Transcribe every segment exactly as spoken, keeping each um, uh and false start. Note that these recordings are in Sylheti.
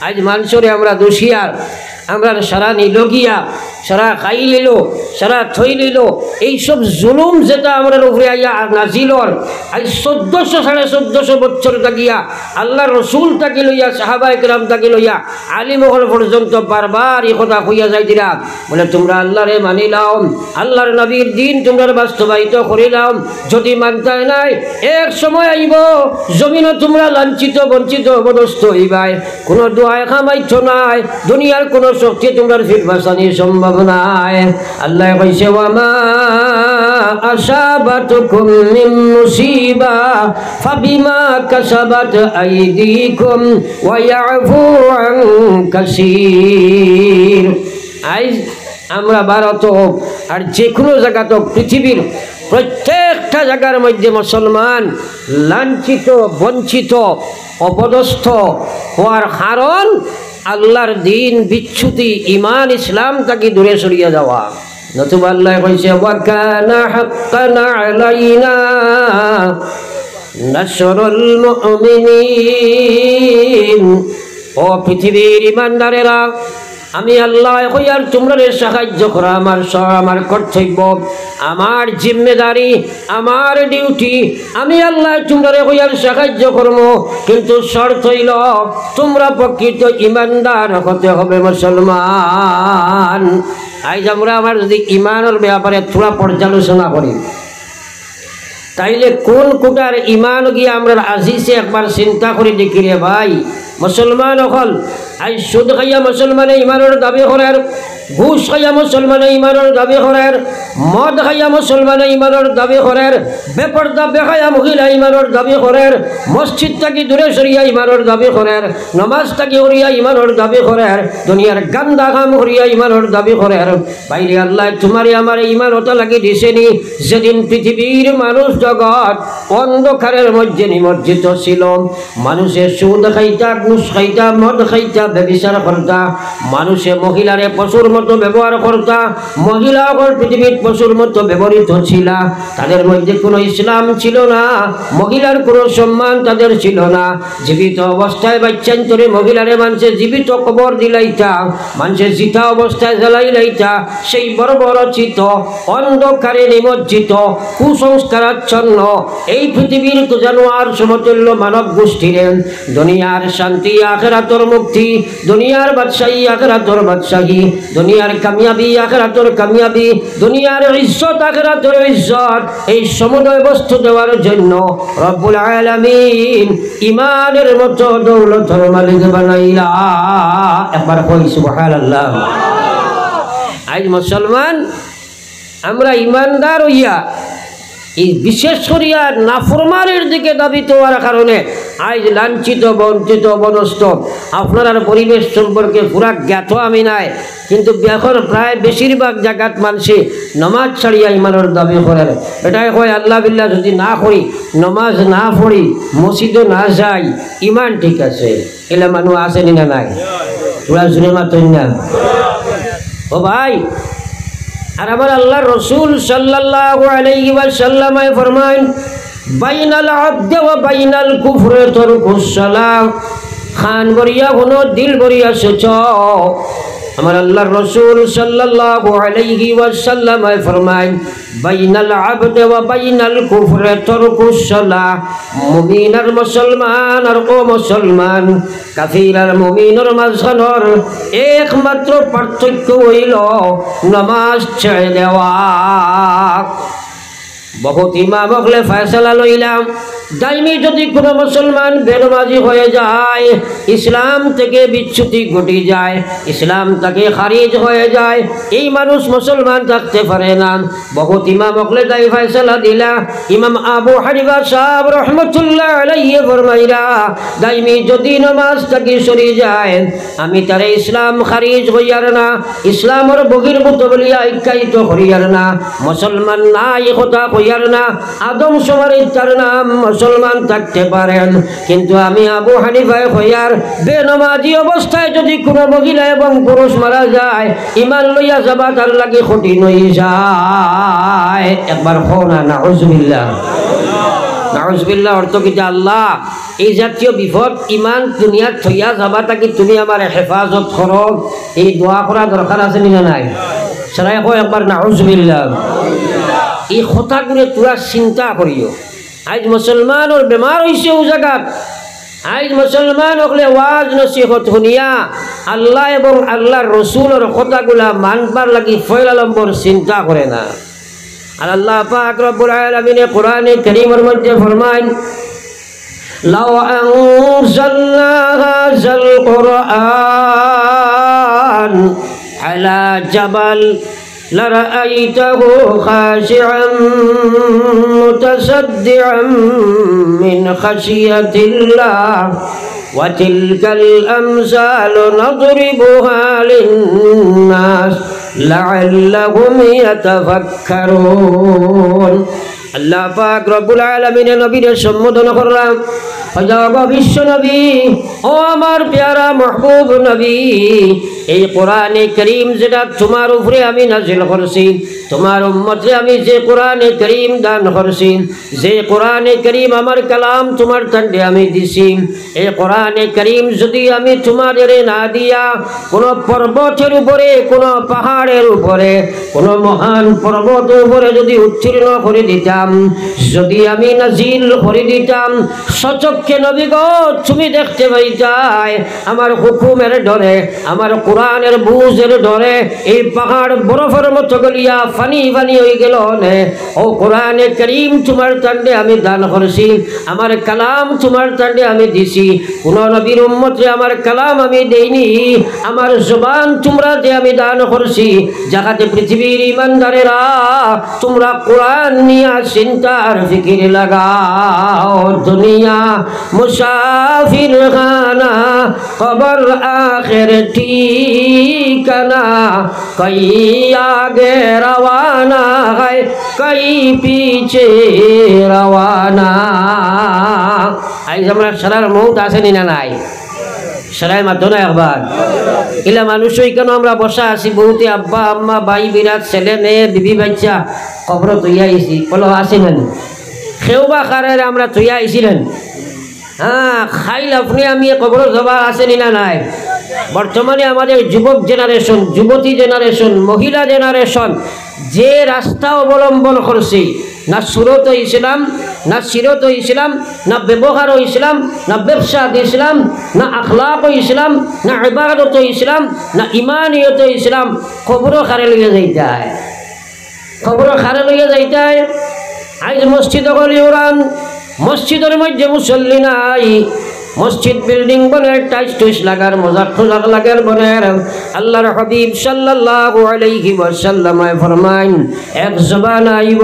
আইজ মানষরে আমরা দুষিয়ার, আমরার সারা নিলগিয়া, সারা খাই লিল, সারা থই লিল, এইসব জুলুম যেটা আমরার উপরে আইয়া আর নাজিল অর, আইজ চৌদ্দশো, সাড়ে চৌদ্দশো বছর থাকিয়া আল্লার রসুল থাকি লইয়া, সাহাবা একরাম থাকি লইয়া, আলিম অকল পর্যন্ত বারবার ই কথা কইয়া যাইতরা, বলে, "তুমরা আল্লারে মানিলাও, আল্লার নবীর দিন তুমরার বাস্তবায়িত করিলাও, যুদি মানতায় নায়, এক সময় আইবো, জমিনো তুমরা লাঞ্ছিত, বঞ্চিত, অপদস্থ অইবায়।" কুনু দোয়ায় কামাইতো নায়, দুনিয়ার কুনু শক্তি তুমরার ফির বাঁচানি সম্ভব নায়। আল্লায় কইছে, "ওয়া মা আসাবাতকুম মিন মুসিবা ফাবিমা কাসাবাত আইদিকুম ওয়া ইয়াফু আন কাসীর।" আইজ আমরা ভারত অউক আর যে কুনু জাগাত অউক, পৃথিবীর প্রত্যেকটা জাগার মধ্যে মুসলমান লাঞ্ছিত, বঞ্চিত, অপদস্থ অওয়ার কারণ আল্লার দিন বিচ্যুতি, ইমান ইসলাম থাকি দূরে সরিয়া যাওয়া। নতুবা আল্লায় কইছে, "ওয়া কানা হাক্কান আলাইনা নাসরুল মুমিনিন।" ও পৃথিবীর ইমানদারেরা, আমি আল্লায় কইয়ার তুমরারে সাহায্য করা আমার স-, আমার কর্তব্য, আমার জিম্মেদারি, আমার ডিউটি। আমি আল্লায় তুমরারে কইয়ার সাহায্য করমু, কিন্তু শর্ত অইলো তুমরা প্রকৃত ইমানদার হতে হবে, মুসলমান। আইজ আমরা আমার যুদি ইমানর ব্যাপারে থুড়া পর্যালোচনা করি, তাইলে কুন কুটার ইমান গিয়া আমরার আজিছে একবার চিন্তা করি দেখি রে ভাই। মুসলমান অকল, আইজ সুদ খাইয়া মুসলমানে ইমানর দাবি করের, ঘুষ খাইয়া মুসলমানে ইমানর দাবি করের, মদ খাইয়া মুসলমানে ইমানর দাবি করের, বেপর্দা বেহায়া মহিলা ইমানর দাবি করের, মসজিদ থাকি দূরে সরিয়া ইমানর দাবি করের, নমাজ থাকি উড়িয়া ইমানর দাবি করের, দুনিয়ার গান্দা কাম করিয়া ইমানর দাবি করের। ভাইরে, আল্লায় তুমারে আমারে ইমান অতা লাগি দিছে নি? যেদিন পৃথিবীর মানুষ জগৎ অন্ধকারের মধ্যে নিমজ্জিত ছিল, মানুষে সুদ খাইতা, ঘুষ খাইতা, মদ খাইতা, ব্যভিচার করতা, মানুষে মহিলারে পশুর মতো ব্যবহার করতা, মহিলা অকল পৃথিবীত পশুর মতো ব্যবহৃত ছিলা, তাদের মধ্যে কোনো ইসলাম ছিল না, মহিলার কোনো সম্মান তাদের ছিল না। জীবিত অবস্থায় বাচ্চান্তরে মহিলারে মানষে জীবিত কবর দিলাইতা, মানষে জিতা অবস্থায় জ্বালাইলাইতা। সেই বর্বরচিত, অন্ধকারে নিমজ্জিত, কুসংস্কারাচ্ছন্ন এই পৃথিবীর কুজানোয়ার সমতুল্য মানব গোষ্ঠীরে দুনিয়ার শান্তি, আখেরাতর মুক্তি, দুনিয়ার বাদশাহী, আখেরাতর বাদশাহী, দুনিয়ার কামিয়াবি, আখেরাতর কামিয়াবি, দুনিয়ার ইজ্জত, আখেরাতর ইজ্জত, এই সমুদয় বস্তু দেওয়ার জন্য রব্বুল আলামিন ইমানের মতো দৌলতর মালিক বানাইলা। একবার কই সুবহানাল্লাহ। আইজ মুসলমান, আমরা ইমানদার অইয়া, এই বিশেষ করিয়া নাফরমানের দিকে ধাবিত অওয়ার কারণে আইজ লাঞ্ছিত, বঞ্চিত, অপদস্থ। আপনারার পরিবেশ সম্পর্কে পুরা জ্ঞাত আমি নায়, কিন্তু এখন প্রায় বেশিরভাগ জাগাত মানষে নমাজ ছাড়িয়া ইমানর দাবি করের। এটাই কয়, "আল্লাহ বিল্লাহ যুদি না করি, নমাজ না পড়ি, মসজিদো না যাই, ইমান ঠিক আছে।" এলা মানুষ আছে নি না নাই? পুরা জুরে মাতইন না। ও ভাই, আর আমার আল্লার রসুল সাল্লাল্লাহু আলাইহি ওয়াসাল্লামে ফরমাইন, "বাইনাল আবদে ওয়া বাইনাল কুফরে তরকুস সালাহ।" কান ভরিয়া হুনো, দিল ভরিয়া সোচো। আমার আল্লার রসুল সাল্লাল্লাহু আলাইহি ওয়াসাল্লামে ফরমাইন, "বাইনাল আবদে ওয়া বাইনাল কুফরে তরকুস সালাহ।" মুমিন আর মুসলমান আর অমুসলমান, কাফির আর মুমিনর মাঝখানর একমাত্র পার্থক্য অইলো নমাজ ছেড়ে দেওয়া। বহুত ইমাম অকলে ফয়সালা লইলা, দাইমি যুদি কুনু মুসলমান বেনমাজি হয়ে যায়, ইসলাম থেকে বিচ্যুতি ঘটি যায়, ইসলাম থেকে খারিজ হয়ে যায়, এই মানুষ মুসলমান থাকতে পারে না। বহুত ইমাম অকলে দাই ফয়সালা দিলা। ইমাম আবু হানিফা সাহেব রহমতুল্লাহ আলাইহি ফরমাইরা, দাইমি যুদি নমাজ থাকি সরি যায়, আমি তারে ইসলাম খারিজ কইয়ার না, ইসলামর বহির্ভূত বলিয়া আখ্যায়িত করিয়ার না, মুসলমান নায় ই কথা কইয়ার না, আদমশুমারিত তার নাম মুসলমান থাকতে পারেন। কিন্তু আমি আবু হানিফায় কইয়ার, বেনমাজি অবস্থায় যুদি কুনু মহিলা এবং পুরুষ মারা যায়, ইমান লইয়া যাবা তার লাগি কঠিন অই যায়। একবার কও না, নাউজুবিল্লাহ। নাউজুবিল্লাহ অর্থ কিতা? আল্লাহ, এই জাতীয় বিপদ, ইমান দুনিয়াত থইয়া যাবা থাকি তুমি আমারে হেফাজত করো, এই দোয়া করা দরকার আছে নি না নাই? সারাই কও একবার নাউজুবিল্লাহ। এই কথাগুলো তোরা চিন্তা করিও। আইজ মুসলমানর বেমার অইছে অউ জাগাত। আইজ মুসলমান অকলে ওয়াজ নসিহত হুনিয়া আল্লাহ এবং আল্লাহর রসুলর কথাগুলা মানবার লাগি পয়লা নম্বর চিন্তা করে না। আর আল্লাহ পাক রব্বুল আলামিনে কোরআনে করিমর মধ্যে ফরমাইন, "লাউ আনজালনা হাযাল কুরআন আলা জাবাল লারাআইতাহু খাশিআম মুতাসাদ্দিআম মিন খাশিয়াতিল্লাহ ওয়া তিলকাল আমসালু নাদরিবুহা লিন-নাস লাআল্লাহুম ইয়াতাফাক্কারুন।" আল্লাহ পাক রব্বুল আলামিনে নবীরে সম্বোধন করলাম, "ওগো বিশ্ব নবী, ও আমার পেয়ারা মাহবুব নবী, এই কোরআনে করিম যেটা তোমার উপরে আমি নাজিল করছি, তোমার উম্মতরে আমি যে কোরআনে করিম দান করছি, যে কোরআনে করিম আমার কালাম তোমার তান্ডে আমি দিছি, এই কোরআনে করিম যদি আমি তোমাদেরে না দিয়া কোনো পর্বতের উপরে, কোনো পাহাড়ের উপরে, কোনো মহান পর্বতের উপরে যদি উত্তীর্ণ করে দিতাম, যদি আমি নাজিল করে দিতাম, স্বচক্ষে নবী গো, তুমি দেখতে পাইতায় আমার হুকুমের ডরে, আমার কোরআনের বুঝের ডরে এই পাহাড় বরফের মতো গলিয়া ফানি ফানি হয়ে গেল নে।" ও কোরআনে করিম তোমার তান্ডে আমি দান করছি, আমার কালাম তোমার তান্ডে আমি দিছি। কোন নবীর উম্মতরে আমার কালাম আমি দেইনি, আমার জবান তোমরারে আমি দান করছি, যাহাতে পৃথিবীর ইমানদারেরা তোমরা কোরআন নিয়া চিন্তা আর ফিকির লাগাও। দুনিয়া মুসাফির খানা, কবর আখের ঠিকানা, কই আগে রওয়ানা হয়, কই পিছে রওয়ানা। আইজ আমরা সারার মউত আছে নি না নাই? সারাই মাতো না একবার। ইলা মানুষ ওইখানে আমরা বসা আছি, বহুতে আব্বা, আম্মা, ভাই, বিরাট, ছেলে, মেয়ে, বিবি, বাচ্চা, কবর থইয়া আইছি, বলো আছে না নি? কেউ বা কারে আমরা থইয়া আইছি না নি? হ্যাঁ, খাইল আপনি আমি কবর জবা আছে নি না নাই? বর্তমানে আমাদের যুবক জেনারেশন, যুবতী জেনারেশন, মহিলা জেনারেশন যে রাস্তা অবলম্বন করছে, না সুরত ইসলাম, না সিরত ইসলাম, না ব্যবহার ইসলাম, না ব্যবসা ইসলাম, না আখলাক ইসলাম, না ইবাদত ইসলাম, না ইমানিয়ত ইসলাম, কবর কারে লইয়া যাইতায়। কবর কারে লইয়া যাইতায়। আইজ মসজিদ অকল ইউরান, মসজিদর মধ্যে মুসল্লি নাই। মসজিদ বিল্ডিং বনের, টাইস টুইস লাগার, মজাক টজাক লাগার বনের। আল্লাহর হাবিব সাল্লাল্লাহু আলাইহি ওয়াসাল্লামে ফরমাইন, এক জমানা আইব,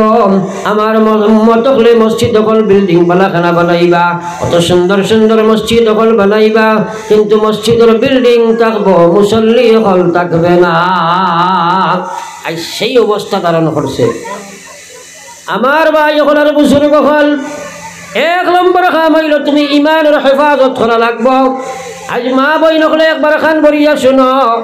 আমার ম-, উম্মত অকলে মসজিদ অকল বিল্ডিং বালাখানা বানাইবা, অত সুন্দর সুন্দর মসজিদ অকল বানাইবা, কিন্তু মসজিদর বিল্ডিং থাকবো, মুসল্লি অকল থাকবে না। আইজ সেই অবস্থা ধারণ করছে। আমার ভাই অকল আর বুজুর্গ অকল, এক নম্বর কাম অইল তুমি ইমানর হেফাজত করা লাগবো। আইজ মা বইন অকলে একবার কান ভরিয়া শুনো,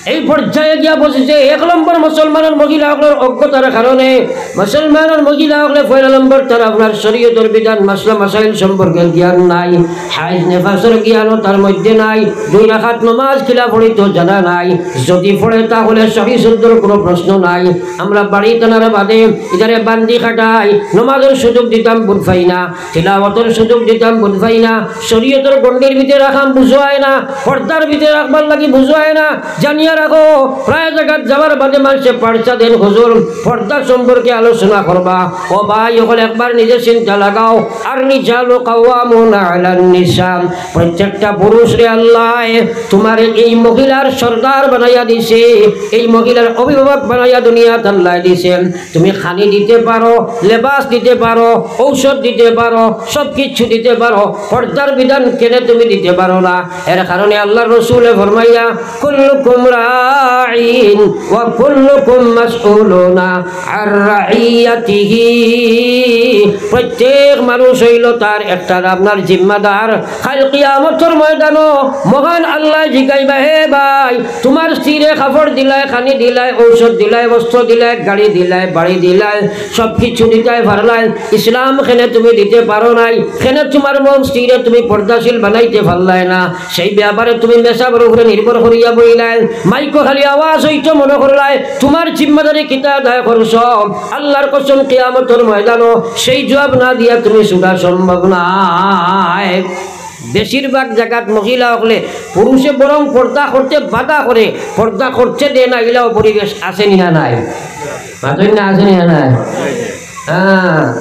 এই পর্যায়ে গিয়া বসছে এক নম্বর মুসলমানর মহিলা অকলর অজ্ঞতার কারণে। মুসলমানর মহিলা অকলে পয়লা নম্বর তার আপনার শরীয়তর বিধান মাসলা মাসাইল সম্পর্কে জ্ঞান নাই, হাইজ নেফাসর জ্ঞানও তার মধ্যে নাই, দুই রাকাত নমাজ কিলা পড়িতো জানা নাই, যদি পড়ে তাহলে সহি শুদ্ধর কোনো প্রশ্ন নাই। আমরা বাড়িত আনার বাদে ইতারে বান্দি খাটাই, নমাজর সুযোগ দিতাম বুঝ পাই না, তিলাওয়াতর সুযোগ দিতাম বুঝ পাই না, শরীয়তর গণ্ডির ভিতরে রাখাম বুঝায় না, পর্দার ভিতরে রাখবার লাগি বুঝায় না। জানিয়া রাখো, প্রায় জাগাত যাওয়ার বাদে মানষে পার্চা দেন, "হুজুর, পর্দা সম্পর্কে আলোচনা করবা।" ও ভাই অকল, একবার নিজে চিন্তা লাগাও। আর রিজালু কাওয়ামুনা আলান নিসা, প্রত্যেকটা পুরুষরে আল্লায় তোমারে এই মহিলার সর্দার বানাইয়া দিছে, এই মহিলার অভিভাবক বানাইয়া দুনিয়াত আল্লায় দিছে। তুমি খানি দিতে পারো, লেবাস দিতে পারো, ঔষধ দিতে পারো, সব কিছু দিতে পারো। পর্দার বিধান কেনে তুমি দিতে পারো না? এর কারণে আল্লাহর রসুলে ফরমাইয়া, "কুল্লুকুম راع وكلكم مسؤول عن رعيته। প্রত্যেক মানুষ অইলো তার একটা আপনার জিম্মাদার। কাইল কিয়ামতর ময়দানো মহান আল্লায় জিগাইবা, "হে ভাই, তুমার স্ত্রীরে কাপড় দিলায়, খানি দিলায়, ঔষধ দিলায়, বস্ত্র দিলায়, গাড়ি দিলায়, বাড়ি দিলায়, সব কিছু দিতায় পারলায়, ইসলাম কেনে তুমি দিতে পারো নাই? কেনে তুমার মন স্ত্রীরে তুমি পর্দাশীল বানাইতে পারলায় না? সেই ব্যাপারে তুমি মেসাবর উপরে নির্ভর করিয়া বইলায়, মাইকো খালি আওয়াজ অইতো মনো করলায়, তুমার জিম্মাদারি কিতা আদায় করছো?" আল্লার কসম, কিয়ামতর ময়দানো সেই জুয়াব না দিয়া তুমি ছুটা সম্ভব নায়। বেশিরভাগ জাগাত মহিলা অকলে পুরুষে বরং পর্দা করতে বাধা করে, পর্দা করতে দেয় না, ইলাও পরিবেশ আছে নি না নাই? মাতইন না, আছে নি না নাই? হ্যাঁ,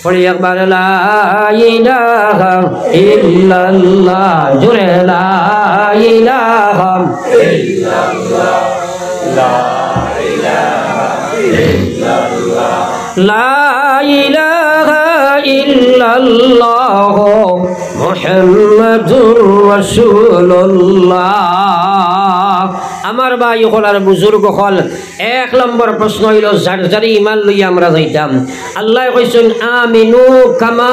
পড়ি একবার লা ইলাহা ইল্লাল্লাহ, জোরে লা ইলাহা ইল্লাল্লাহ, লা ইলাহা ইল্লাল্লাহ মুহাম্মাদুর রাসূলুল্লাহ। আমার ভাই অকল আর বুজুর্গ অকল, এক নম্বর প্রশ্ন অইলো, যার যার ইমান লইয়া আমরা যাইতাম। আল্লায় কইছইন, "আমিনু কামা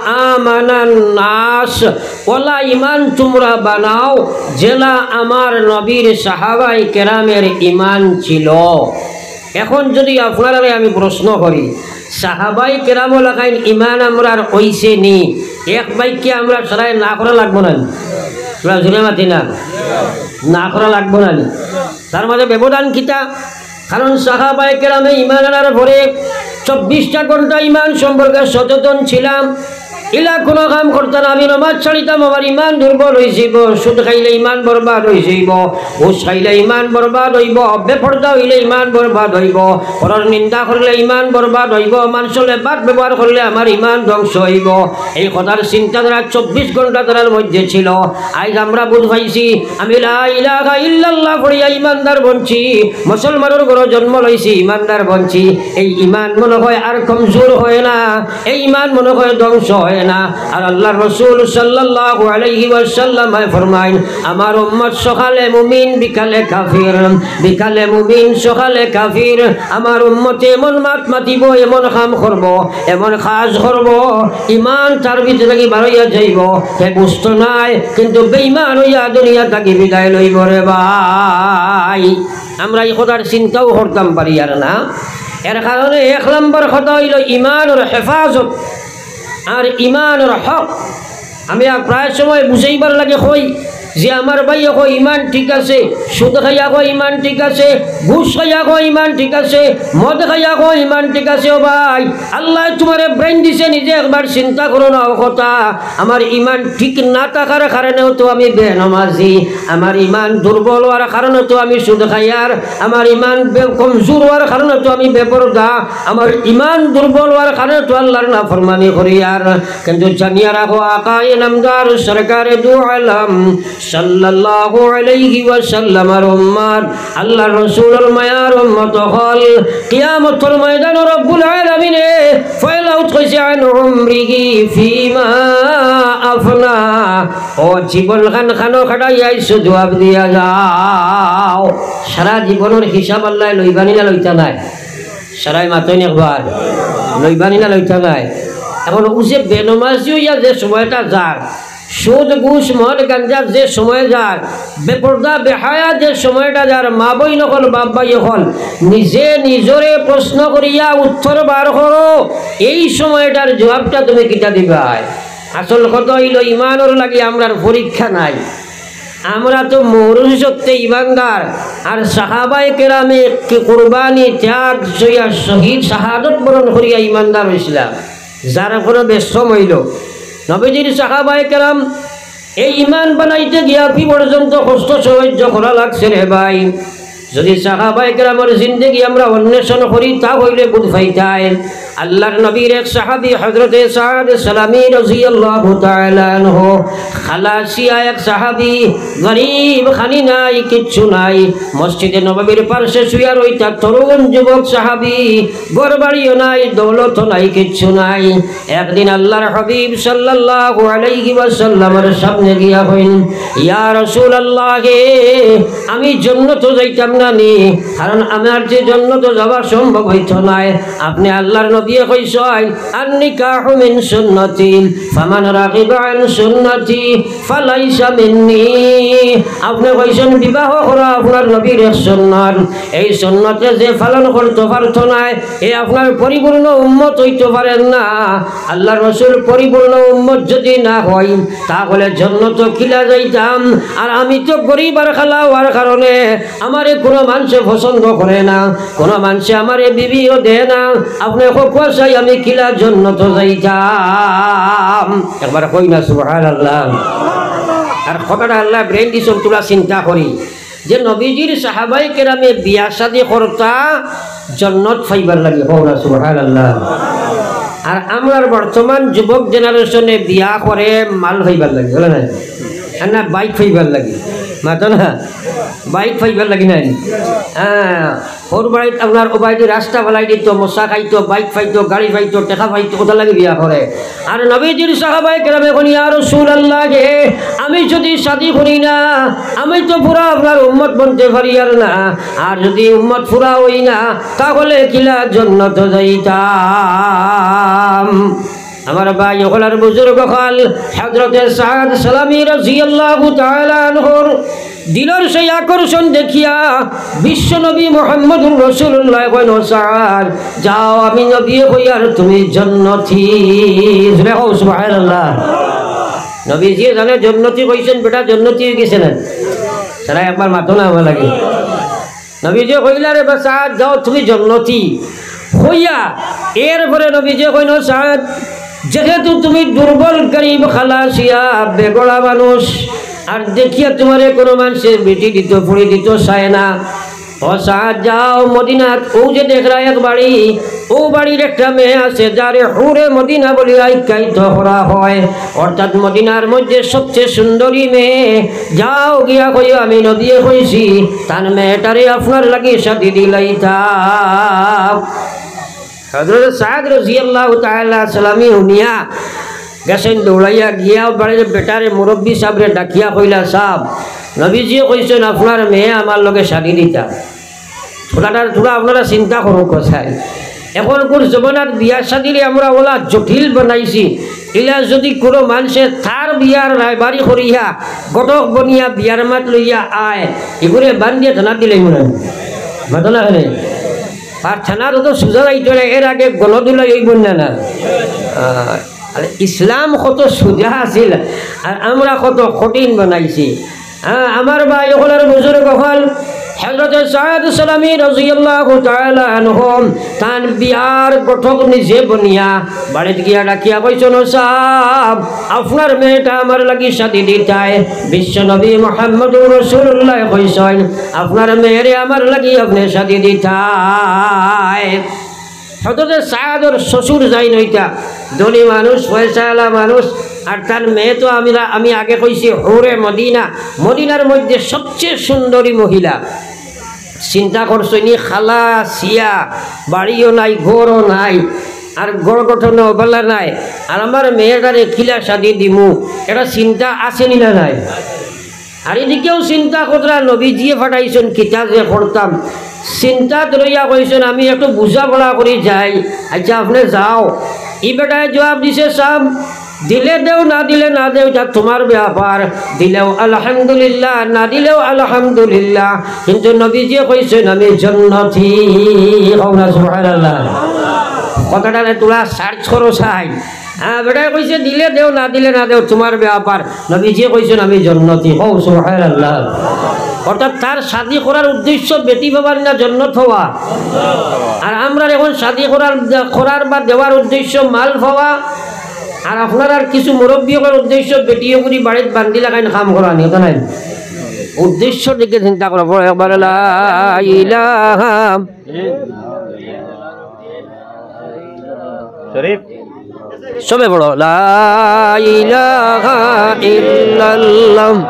আমানান নাস।" অলা ইমান তুমরা বানাও, যেলা আমার নবীর সাহাবায়ে কেরামের ইমান ছিল। এখন যুদি আপনারারে আমি প্রশ্ন করি, সাহাবায়ে কেরামর লাখান ইমান আমরার অইছে নি? এক বাক্যে আমরা সারায় না করা লাগবো না নি? তোরা জোরে মাতি না, না করা লাগবো না নি? তার মাঝে ব্যবধান কিতা? কারণ সাহাবায়ে কেরামে ইমান আনার পরে চব্বিশটা ঘন্টা ইমান সম্পর্কে সচেতন ছিলাম। ইলা কুনু কাম করতাম না, আমি নমাজ ছাড়িতাম, আমার ইমান দুর্বল অইযিবো, সুদ খাইলে ইমান বরবাদ অইযিবো, ঘুষ খাইলে ইমান বরবাদ অইবো, বেপর্দা অইলে ইমান বরবাদ অইবো, পরর নিন্দা করলে ইমান বরবাদ অইবো, মানষর বাদ ব্যবহার করলে আমার ইমান ধ্বংস অইবো। এই কথার চিন্তাধারা চব্বিশ ঘন্টা তারার মধ্যে ছিল। আইজ আমরা বুঝ পাইছি, আমি লা ইলাহা ইল্লাল্লাহ পড়িয়া ইমানদার বনছি, মুসলমানর ঘরো জন্ম লইছি, ইমানদার বনছি। এই ইমান মনো অয় আর কমজোর অয় না, এই ইমান মনো অয় ধ্বংস অয় না। আর আল্লার রসুল সাল্লাল্লাহু আলাইহি ওয়াসাল্লামে ফরমাইন, "আমার উম্মত সকালে মুমিন, বিকালে কাফির, বিকালে মুমিন, সকালে কাফির।" আমার উম্মতে এমন মাত মাতিবো, এমন কাম করবো, এমন কাজ করবো, ইমান তার ভিতরে থাকি বারইয়া যাইবো, হে বুঝতো নায়, কিন্তু বেইমান অইয়া দুনিয়া থাকি বিদায় লইবো রে ভাই। আমরা এই কথার চিন্তাও করতাম পারি আর না। এর কারণে এক নম্বর কথা অইলো ইমানর হেফাজত আর ইমানর হক। আমি আর প্রায় সময় বুঝাইবার লাগি কই যে আমার ভাই কয় ইমান ঠিক আছে, সুদ খাইয়া কয় ইমান ঠিক আছে, ঘুষ খাইয়া কয় ইমান ঠিক আছে, মদ খাইয়া কয় ইমান ঠিক আছে। ও ভাই, আল্লায় তুমারে brain দিছে, নিজে একবার চিন্তা করো না। ও কথা, আমার ইমান ঠিক না থাকার কারণেও তো আমি বেনমাজি, আমার ইমান দুর্বল অওয়ার কারণে তো আমি সুদ খাইয়ার, আমার ইমান বে-, কমজোর অওয়ার কারণে তো আমি বেপর্দা, আমার ইমান দুর্বল অওয়ার কারণে তো আল্লার নাফরমানি করিয়ার। কিন্তু জানিয়া রাখো, আকায়ে নামদার সরকারে দু আলম সাল্লাল্লাহু আলাইহি ওয়াসাল্লামর উম্মত, আল্লার রসুলর মায়ার উম্মত অকল, কিয়ামতর ময়দানো রব্বুল আলামিনে ফয়লাউত কইছে, "আন উমরিহি ফিমা আফনা।" ও জীবন খান খানো খাটাইয়া আইছো, জুয়াব দিয়া যাও। সারা জীবনর হিসাব আল্লায় লইবা নি না লইতা নায়? সারায় মাতইন একবার, লইবা নি না লইতা নায়? এখন অউ যে বেনমাজি অইয়া যে সময়টা যার, সুদ, ঘুষ, মদ, গাঞ্জার যে সময় যার, বেপর্দা, বেহায়া যে সময়টা যার, মা বইন অকল, বাপ ভাই অকল, নিজে নিজরে প্রশ্ন করিয়া উত্তর বার করো, এই সময়টার জুয়াবটা তুমি কিতা দিবায়? আসল কথা অইলো, ইমানর লাগি আমরার পরীক্ষা নাই। আমরা তো মৌরুষি সত্যে ইমানদার, আর সাহাবায়ে কেরামে কি কুরবানি, ত্যাগ, সইয়া শহীদ, শাহাদত বরণ করিয়া ইমানদার অইছলা। যার উপরে বেশকম অইলো, নবীজির সাহাবায়ে কেরাম এই ইমান বানাইতে গিয়া কি পর্যন্ত কষ্ট সহ্য করা লাগছে রে ভাই। যদি সাহাবায়ে কেরামর জিন্দেগি আমরা অন্বেষণ করি, তা অইলে বুঝ পাইতায়। আল্লাহর নবীর এক সাহাবী হযরতে সাদ সালামী রাদিয়াল্লাহু তাআলা আনহু, খালাসিয়া এক সাহাবী, গরিব, খানি নাই, কিচ্ছু নাই, মসজিদে নববীর পার্শ্বে শুয়া রইতা, তরুণ যুবক সাহাবী, ঘর বাড়িও নাই, দৌলতও নাই, কিচ্ছু নাই। একদিন আল্লাহর হাবিব সাল্লাল্লাহু আলাইহি ওয়াসাল্লামর সামনে গিয়া কইন, "ইয়া রাসূলুল্লাহ হে, আমি জন্নতো যাইতাম না নি, কারণ আমার যে জন্নতো যাওয়া সম্ভব অইতো নায়।" আপনে আল্লাহর নবীয়ে কইছইন, "আন নিকাহু মিন সুন্নতি, ফামান রাগিবা আন সুন্নতি ফালাইসা মিন্নি।" আপনে কইছইন, বিবাহ করা আপনার নবীর এক সুন্নত, এই সুন্নতরে যে পালন করতো পারতো নায়, এ আপনার পরিপূর্ণ উম্মত অইতো পারেন না। আল্লাহর রসুল পরিপূর্ণ উম্মত যদি না অইন, তাহলে জন্নতো কিলা যাইতাম? আর আমি তো গরিব আর কালা অওয়ার কারণে আমারে কুনু মানষে পছন্দ করে না, কুনু মানষে আমারে বিবিও দেয় না। আপনে কউক্কা চাই আমি কিলা জন্নতো যাইতাম? একবার কই না সুবহানাল্লাহ। আর কথাটা আল্লায় brain দিছইন, থুড়া চিন্তা করি। যে নবীজির সাহাবায়ে কেরামে বিয়া শাদী করতা জন্নত পাইবার লাগি, কও না সুবহানাল্লাহ। আর আমরার বর্তমান যুবক generation-এ বিয়া করে মাল পাইবার লাগি, বুলে না? আর না বাইক পাইবার লাগি, মাতো না, বাইক পাইবার লাগি নায়। হ্যাঁ, হউর বাড়িত আপনার ওবায়দি রাস্তা বানাই দিতো, মশা খাইতো, বাইক পাইতো, গাড়ি পাইতো, টেকা পাইতো, অতার লাগি বিয়া করে। আর নবীজির সাহাবায়ে কেরামে কইন, "ইয়া রাসূলুল্লাহ হে, আমি যদি শাদী করি না, আমি তো পুরা আপনার উম্মত বনতে পারিয়ার না। আর যদি উম্মত পুরা অই না, তাহলে কিলা জন্নতো যাইতাম?" আমার ভাই অকল আর বুজুর্গ অকল, হযরতে সাদ সালামী রাদিয়াল্লাহু তাআলা আনহুর দিলর সেই আকর্ষণ দেখিয়া বিশ্বনবী মুহাম্মদুর রাসূলুল্লাহ কইন, "ও সাদ, যাও, আমি নবীয়ে কইয়ার তুমি জন্নতি।" জোরে কও সুবহানাল্লাহ। নবীজিয়ে জানে জন্নতি কইছইন, বেটা জন্নতি অইগেছে না? তারা একবার মাতো না আমার লাগি। নবীজিয়ে কইলা, "রে বা সাদ, যাও, তুমি জন্নতি।" কইয়া এরপরে নবীজিয়ে কইন, "ও সাদ, যেহেতু তুমি দুর্বল, গরিব, খালাসিয়া, বেগড়া মানুষ, আর দেখিয়া তুমারে কুনু মানষে বেটি দিতো, ফুড়ি দিতো চায় না। ও সাদ, যাও মদিনাত, অউ যে দেখরায় এক বাড়ি, অউ বাড়ির একটা মেয়ে আছে, যারে হুরে মদিনা বলিয়া আখ্যায়িত করা হয়, অর্থাৎ মদিনার মধ্যে সবচেয়ে সুন্দরী মেয়ে। যাও গিয়া কইও আমি নবীয়ে কইছি, তান মেয়েটারে আপনার লাগি শাদী দিলাইতাম।" হযরত সাদ রাদিয়াল্লাহু তাআলা সালামী হুনিয়া গেছইন দৌড়াইয়া গিয়া বাড়ির বেটারে, মুরব্বি সাবরে ডাকিয়া কইলা, "সাব, নবীজিয়ে কইছইন আপনার মেয়ে আমার লগে শাদী দিতা।" থুড়াটার থুড়া আপনারা চিন্তা করউক্কা চাই। এখনকুর জমানাত বিয়া শাদীরে আমরা অলা জটিল বানাইছি। ইলা যদি কুনু মানষে তার বিয়ার রায়বারি করিয়া ঘটক বনিয়া বিয়ার মাত লইয়া আয়, ইগুরে বান্দিয়া থানাত দিলাইমু না? মাতো না কেনে? আর থানাত অত সুজা যাইতো না, এর আগে গলধুলাই অইবো না, না? আহ, আর ইসলাম কত সুজা আছিল, আর আমরা কত কঠিন বানাইছি। হ্যাঁ, আমার ভাই অকল আর বুজুর্গ অকল, হযরতে সাদ সালামী রাদিয়াল্লাহু তাআলা আনহু তান বিয়ার ঘটক নিজে বনিয়া বাড়িত গিয়া ডাকিয়া কইছইন, "ও সাব, আপনার মেয়েটা আমার লাগি শাদী দিতায়। বিশ্বনবী মুহাম্মদুর রাসূলুল্লাহ কইছইন, আপনার মেয়েরে আমার লাগি আপনে শাদী দিতায়।" হযরতে সাদর শ্বশুর যাইন অইতা ধনী মানুষ, পয়সাআলা মানুষ, আর তার মেয়ে তো আমরা, আমি আগে কইছি, হুরে মদিনা, মদিনার মধ্যে সবচেয়ে সুন্দরী মহিলা। চিন্তা করছইন নি, খালাসিয়া, বাড়িও নাই, ঘরও নাই, আর ঘর গঠনও বালা নাই, আর আমার মেয়েটারে কিলা শাদী দিমু, এটা চিন্তা আছে নি না নাই? আর এদিকেও চিন্তা কররা নবীজিয়ে পাঠাইছইন, কিতা যে করতাম। চিন্তাত রইয়া কইছইন, "আমি একটু বুঝাপড়া করি যাই।" আচ্ছা, আপনে যাও। ই বেটায় জুয়াব দিছে, "সাব, দিলে দেও, না দিলে না দেও, ইটা তুমার বেয়াপার। দিলেও আলহামদুলিল্লাহ, না দিলেও আলহামদুলিল্লাহ, কিন্তু নবীজিয়ে কইছইন আমি জন্নতি।" কও না সুবহানাল্লাহ। কথাটারে থুড়া search করো চাই। হ্যাঁ, বেটায় কইছে, "দিলে দেও, না দিলে না দেও, তুমার বেয়াপার।" নবীজিয়ে কইছইন আমি জন্নতি। কও সুবহানাল্লাহ। অর্থাৎ তার শাদী করার উদ্দেশ্য বেটি পাওয়া না জন্নত পাওয়া। আর আমরার এখন শাদী করার, করার বা দেওয়ার উদ্দেশ্য মাল পাওয়া। আর আপনারার কিছু মুরব্বি অকলর উদ্দেশ্য বেটি অগুরে বাড়িত বান্দি লাখাইন কাম করানি, অতা নায়? উদ্দেশ্যর দিকে চিন্তা করো। পড়ো একবার, লা ইলাহা। শরীফ। সবে পড়ো, লা ইলাহা ইল্লাল্লাহ।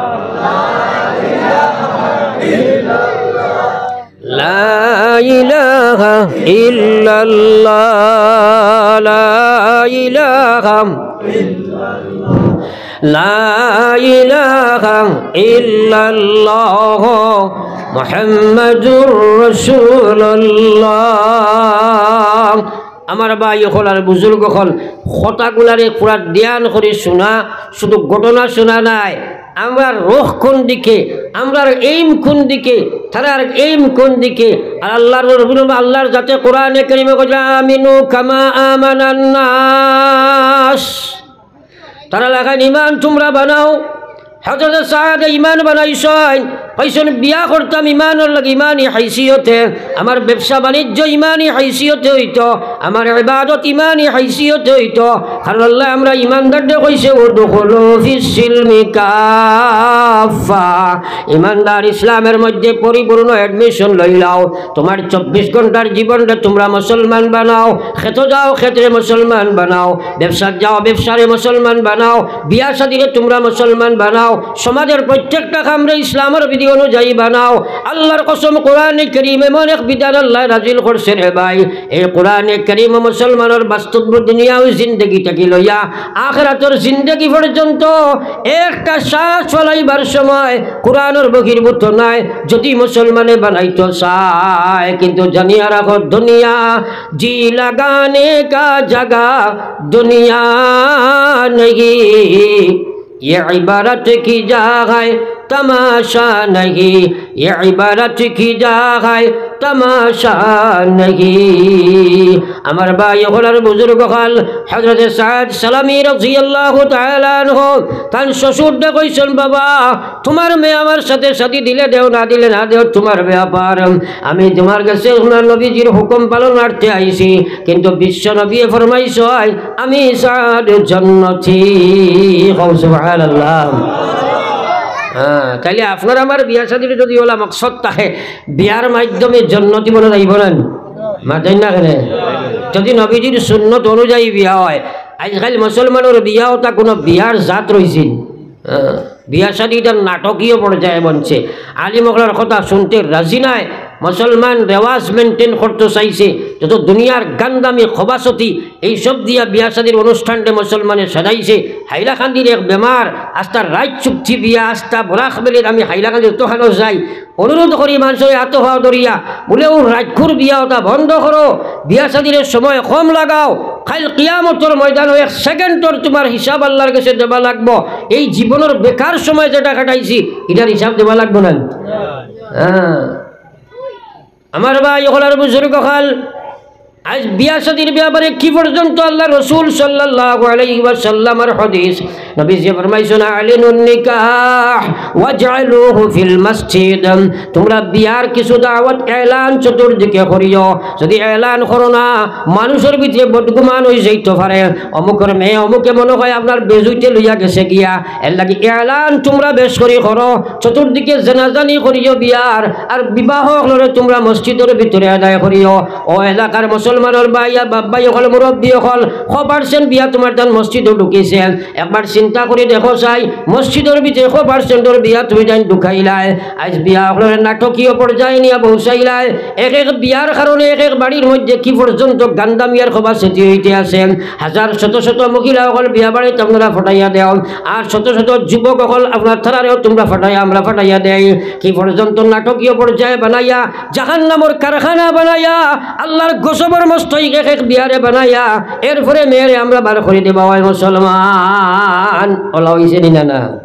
লা ইলাহা ইল্লাল্লাহ, লা ইলাহা, লা ইলাহা ইল্লাল্লাহ, মুহাম্মাদুর রাসূলুল্লাহ। আমার ভাই অকল আর বুজুর্গ অকল, কথাগুলারে পুরা ধ্যান করি শুনা, শুধু ঘটনা শুনা নায়। আমরার রুখ কোন দিকে, আমরার aim কোন দিকে, তারার aim কোন দিকে। আর আল্লাহর নবী, আল্লাহর জাতে কোরআনে কারিমে কইরা, "আমিনু কামা আমানান নাস।" তারা লাখান ইমান তুমরা বানাও। হযরত সাদে ইমান বানাইছইন, কইছইন, "বিয়া করতাম ইমানর লাগি, ইমানি হাইসিয়তে, আমার ব্যবসা বাণিজ্য ইমানি হাইসিয়তে অইতো, আমার ইবাদত ইমানি হাইসিয়তে অইতো।" কারণ আল্লাহ আমরা ইমানদাররে কইছে, "উদখুলু ফিস সিলমি কাফফা।" ইমানদার ইসলামের মধ্যে পরিপূর্ণ admission লইলাও। তোমার চব্বিশ ঘন্টার জীবনরে তুমরা মুসলমান বানাও। খেতো যাও, খেতরে মুসলমান বানাও। ব্যবসাত যাও, ব্যবসারে মুসলমান বানাও। বিয়া শাদিরে তুমরা মুসলমান বানাও। সমাজের প্রত্যেকটা কামরে ইসলামর বিধি অনুযায়ী বানাও। আল্লাহর কসম, কোরআনে কারিম এমন এক বিধান আল্লাহ নাজিল করছে রে ভাই, এই কোরআনে কারিম মুসলমানর বাস্তব দুনিয়াও জিন্দেগি থাকি লইয়া আখিরাতর জিন্দেগি পর্যন্ত একটা শ্বাস ফালাইবার সময় কোরআনর বহির্ভূত নায়। যদি মুসলমানে বানাইতো চায়, কিন্তু জানিয়া রাখো, দুনিয়া জি লাগানে কা জাগা দুনিয়া নেহি। ইয়ে ইবারত কি জা হায় তামাশা নেহি, ইয়ে ইবারত কি জা হায় তামাশা নেহি। আমার ভাই অকল আর বুজুর্গ অকল, হযরতে সাদ সালামী রাদিয়াল্লাহু তাআলা আনহু, তান শ্বশুররে কইছইন, "বাবা, তুমার মেয়ে আমার সাথে শাদি দিলে দেও, না দিলে না দেও, তুমার ব্যাপার। আমি তুমার গেছে আমার নবীজির হুকুম পালনার্থে আইছি, কিন্তু বিশ্ব নবীয়ে ফরমাইছইন, আমি সাদ জন্নতি।" কও সুবহানাল্লাহ। হ্যাঁ, তাইলে আপনার আমার বিয়া শাদির যদি অলা মকসদ থাকে, বিয়ার মাধ্যমে জন্নতি বনা যাইবো না? মাতইন না কেনে? যদি নবীজির সুন্নত অনুযায়ী বিয়া হয়, আইজকাইল মুসলমানর বিয়া অতা কুনু বিয়ার জাত রইছে নি? হ্যাঁ, বিয়া শাদি ইটা নাটকীয় পর্যায়ে বনছে। আলিম অকলর কথা শুনতে রাজি নায়। মুসলমান রেওয়াজ maintain করতে চাইছে, যত দুনিয়ার গান্দামি খবাসতি এইসব দিয়া বিয়া শাদির অনুষ্ঠানটা মুসলমানে সাজাইছে। হাইলাকান্দির এক বেমার, আস্তা রাইত চুক্তি বিয়া, আস্তা বরাক ভ্যালির আমি হাইলাকান্দির অতখানো যাই, অনুরোধ করি মানষরে আতো পাও ধরিয়া, বুলে, "ও রাইতকুর বিয়া অতা বন্ধ করো, বিয়া শাদির সময় কম লাগাও, কাইল কিয়ামতর ময়দানো এক সেকেন্ডর তুমার হিসাব আল্লাহর গেছে দেওয়া লাগবো। এই জীবনর বেকার সময় যেটা কাটাইছি, ইটার হিসাব দেওয়া লাগবো না?" হ্যাঁ। আমার ভাই অকল আর বুজুর্গ অকল, আইজ বিয়া শাদির ব্যাপারে কি পর্যন্ত আল্লাহর রাসূল সাল্লাল্লাহু আলাইহি ওয়াসাল্লামর হাদিস, নবীজিয়ে ফরমাইছইন, "আলিনুন নিকাহ ওয়াজআলুহু ফিল মাসজিদ।" তুমরা বিয়ার কিছু দাওয়াত এলান চতুর্দিকে করিও। যদি এলান করো না, মানুষর ভিতরে বদগুমান অই যাইতো পারে, অমুকর মেয়ে অমুকে মনো কয় আপনার বেজুইতে লইয়া গেছে গিয়া। এরলাগি এলান তুমরা বেশ করি করো, চতুর্দিকে জানাজানি করিও বিয়ার, আর বিবাহ অকলরে তুমরা মসজিদর ভিতরে আদায় করিও। ও এলাকার মুসলমানর ভাই আর বাপ ভাই অকল, মুরব্বি অকল, কয় percent বিয়া তুমার তান মসজিদো ঢুকিছে? একবার চিন্তা করি দেখো চাই, মসজিদর ভিতরে কয় percentর বিয়া তুমি তাইন ঢুকাইলায়? আইজ বিয়া অকলরে নাটকীয় পর্যায়ে নিয়া পৌঁছাইলায়। এক এক বিয়ার কারণে এক এক বাড়ির মধ্যে কি পর্যন্ত গান্দামি আর খবাসতি অইতে আছে। হাজার শত শত মহিলা অকল বিয়া বাড়িত আপনারা ফাটাইয়া দেও, আর শত শত যুবক অকল আপনার তারারেও তুমরা ফাটাইয়া, আমরা ফাটাইয়া দেই। কি পর্যন্ত নাটকীয় পর্যায়ে বানাইয়া, জাহান্নামর কারখানা বানাইয়া, আল্লাহর গজবর মস্তবক এক এক বিয়ারে বানাইয়া, এরপরে মেয়েরে আমরা বার করি দিবা অয় মুসলমান। অলা অইছে নি না, না?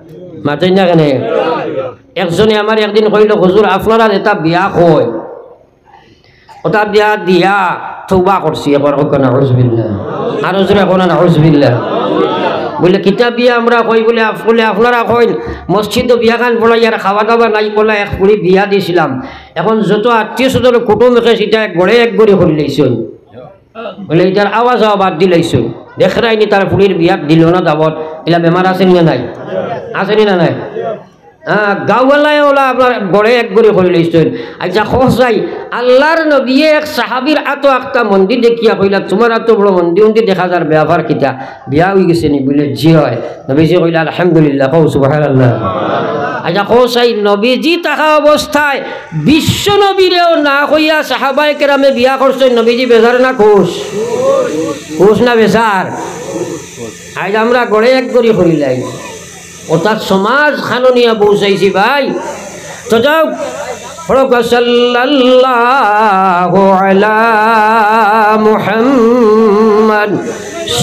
মাতইন না কেনে? একজনে আমারে একদিন কইলো, "হুজুর, আপনারা যেটা বিয়া কইন, অটা বিয়া দিয়া তওবা করছি।" একবার কউক্কা, "নাউজুবিল্লাহ।" আরো জোরে কউক্কা, "নাউজুবিল্লাহ।" বুলে, "কিতা বিয়া আমরা কই?" বুলে, আপ-, বুলে, "আপনারা কইন, মসজিদো বিয়াখান পড়াইয়ার খাওয়া দাওয়া নাই, অলা এক ফুড়ি বিয়া দিছিলাম। এখন যত আত্মীয় স্বজন, কুটুম, একে সিটা এক ঘরে এক ঘরে করিলাইছইন।" বুলে, "ইতার আওয়া যাওয়া বাদ দিলাইছইন। দেখরায়নি তার ফুড়ির বিয়াত দিলো না দাওয়াত।" ইলা বেমার আছে নি না নাই? আছে নি না নাই? হ্যাঁ, গাঁওয়ালায় ওলা আপনার ঘরে এক ঘড়ি করি লইছইন। আচ্ছা, কও চাই, আল্লাহর নবীয়ে এক সাহাবীর আতো আখতা মন্দি দেখিয়া কইলা, "তুমার আতো বড় মন্দি উন্দি দেখা যার, ব্যাপার কিতা? বিয়া অইগেছে নি?" বুলে, "জি অয়।" নবীজি কইলা, "আলহামদুলিল্লাহ।" কও, "সুবহানাল্লাহ।" আচ্ছা, কও চাই, নবীজি থাকা অবস্থায় বিশ্ব নবীরেও না কইয়া সাহাবায়ে কেরামে বিয়া করছইন, নবীজি বেজার না খুশ? খুশ না বেজার? আইজ আমরা ঘরে এক ঘড়ি করিলাই। অর্থাৎ সমাজ খাননিয়া পৌঁছাইছি ভাই। তো যাও, পড়ো, সাল্লাল্লাহু আলা মুহাম্মদ,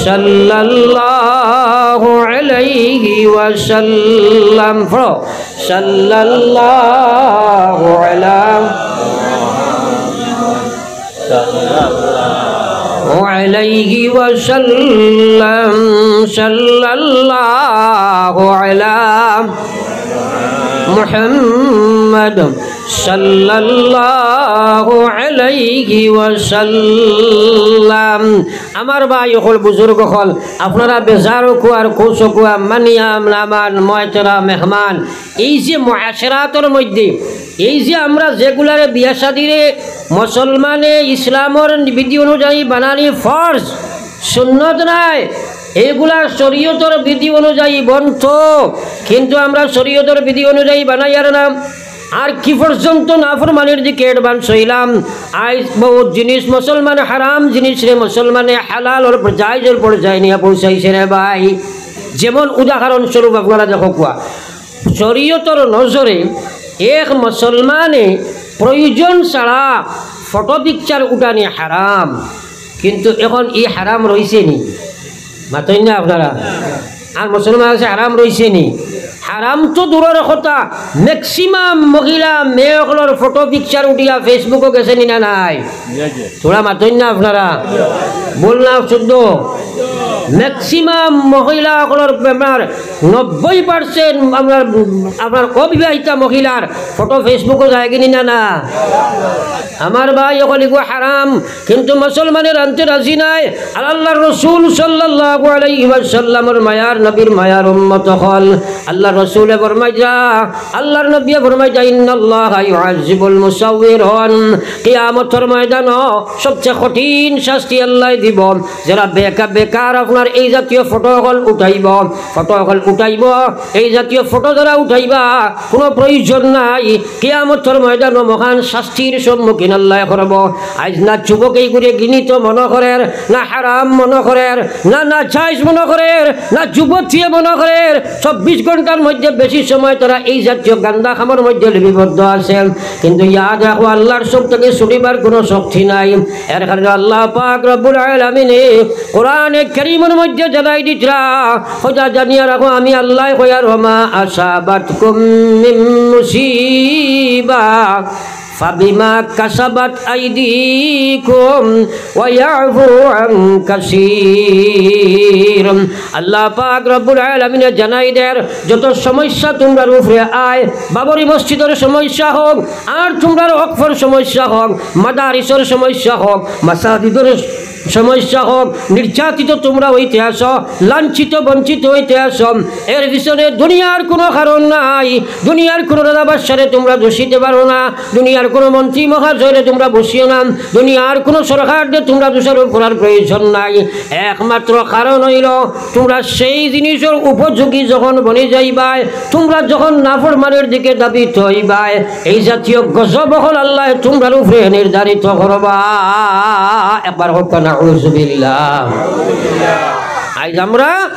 সাল্লাল্লাহু আলাইহি ওয়াসাল্লাম। পড়ো, সাল্লাল্লাহু আলা আলাইহি ওয়াসাল্লাম, সাল্লাল্লাহু আলা মুহাম্মদ, সাল্লাল্লাহু আলাইহি ওয়াসাল্লাম। আমার ভাই অকল, বুজুর্গ অকল, আপনারা বেজার অকু আর খুশ অকু, মানিয়া আমরা আমার ময়তরা মেহমান, এই যে মুআশারাতর মধ্যে, এই যে আমরা যেগুলারে বিয়া শাদিরে মুসলমানে ইসলামর বিধি অনুযায়ী বানানি ফরজ, সুন্নত নায়, এইগুলা শরীয়তর বিধি অনুযায়ী বনতো, কিন্তু আমরা শরীয়তর বিধি অনুযায়ী বানাইয়ার না। আর কি পর্যন্ত নাফরমানির দিকে advance অইলাম। আইজ বহুত জিনিস মুসলমানে হারাম জিনিসরে মুসলমানে হালালর পর জায়েজর পর্যায়ে নিয়া পৌঁছাইছে রে ভাই। যেমন উদাহরণস্বরূপ আপনারা দেখউক্কা, শরীয়তর নজরে এক মুসলমানে প্রয়োজন ছাড়া ফটো পিকচার উঠানি হারাম, কিন্তু এখন ই হারাম রইছে নি? মাতইন না আপনারা? আর মুসলমান আছে হারাম রইছে নি? হারাম তো দূরর কথা, maximum মহিলা মেয়ে অকলর ফটো পিকচার উঠিয়া Facebook-ও গেছে নি না নাই? তোরা মাতইন না আপনারা? বল না শুদ্ধ। Maximum মহিলা অকলর বেমার, নব্বই percent আপনার, আপনার অবিবাহিতা মহিলার ফটো Facebook-ও যায় গি নি না না? আমার ভাই অকল, ইগু হারাম, কিন্তু মুসলমানে আনতে রাজি নায়। আর আল্লাহর রসুল সাল্লাল্লাহু আলাইহি ওয়াসাল্লামর মায়ার নবীর মায়ার উম্মত অকল, আল্লাহর রসুলে ফরমাইরা, আল্লাহর নবীয়ে ফরমাইরা, "ইন্নাল্লাহা ইউআযযিবুল মুসাউবিরিন।" কিয়ামতর ময়দানো সবচেয়ে কঠিন শাস্তি আল্লায় দিবো, যেরা বেকা-, বেকার আপনার এই জাতীয় ফটো অকল উঠাইবো, ফটো অকল উঠাইবো, এই জাতীয় ফটো যেরা উঠাইবা, কুনু প্রয়োজন নাই। কিয়ামতর ময়দানো মহান শাস্তির সম্মুখীন আল্লায় করবো। আইজ না যুবক ইগুরে ঘৃণিত মনো করের, না হারাম মনো করের, না নাজায়েজ মনো করের, না যুবতীয়ে মনো করের। চব্বিশ ঘন্টার মধ্যে বেশি সময় তারা এই জাতীয় গান্দা কামর মধ্যে লিপিবদ্ধ আছে। কিন্তু ইয়াদ রাখো, আল্লাহর চোখ থাকি ছুটিবার কুনু শক্তি নাই। এর কারণে আল্লাহ পাক রব্বুল আলামিনে কোরআনে কারীমর মধ্যে জানাই দিতরা, খোদা জানিয়া রাখো, আমি আল্লায় কইয়ার, "ওয়া মা আসাবাতকুম মিন মুসিবা ফাবিমা কাসাবাত আইদিকুম ওয়া ইয়াফু আন কাসীর।" আল্লাহ পাক রব্বুল আলামিনে জানাই দের, যত সমস্যা তুমরার উপরে আয়, বাবরি মসজিদর সমস্যা হোক, আর তুমরার ওয়াকফর সমস্যা হোক, মাদারিসর সমস্যা হোক, মাসাজিদর সমস্যা হোক, নির্যাতিত তুমরা অইতে আছো, লাঞ্ছিত বঞ্চিত অইতে আছো, এর পিছনে দুনিয়ার কুনু কারণ নাই। দুনিয়ার কুনু রাজা বাদশারে তুমরা দোষ দিতে পারো না, দুনিয়ার কুনু মন্ত্রী মহাশয়রে তুমরা বসিও না, দুনিয়ার কুনু সরকাররে তুমরা দোষারোপ করার প্রয়োজন নাই। একমাত্র কারণ অইলো, তুমরা সেই জিনিসর উপযোগী যখন বনি যাইবায়, তুমরা যখন নাফরমানির দিকে ধাবিত অইবায়, এই জাতীয় গজব অকল আল্লায় তুমরার উপরে নির্ধারিত করবা। একবার কউক্কা, নাউজুবিল্লাহ। আইজ আমরা,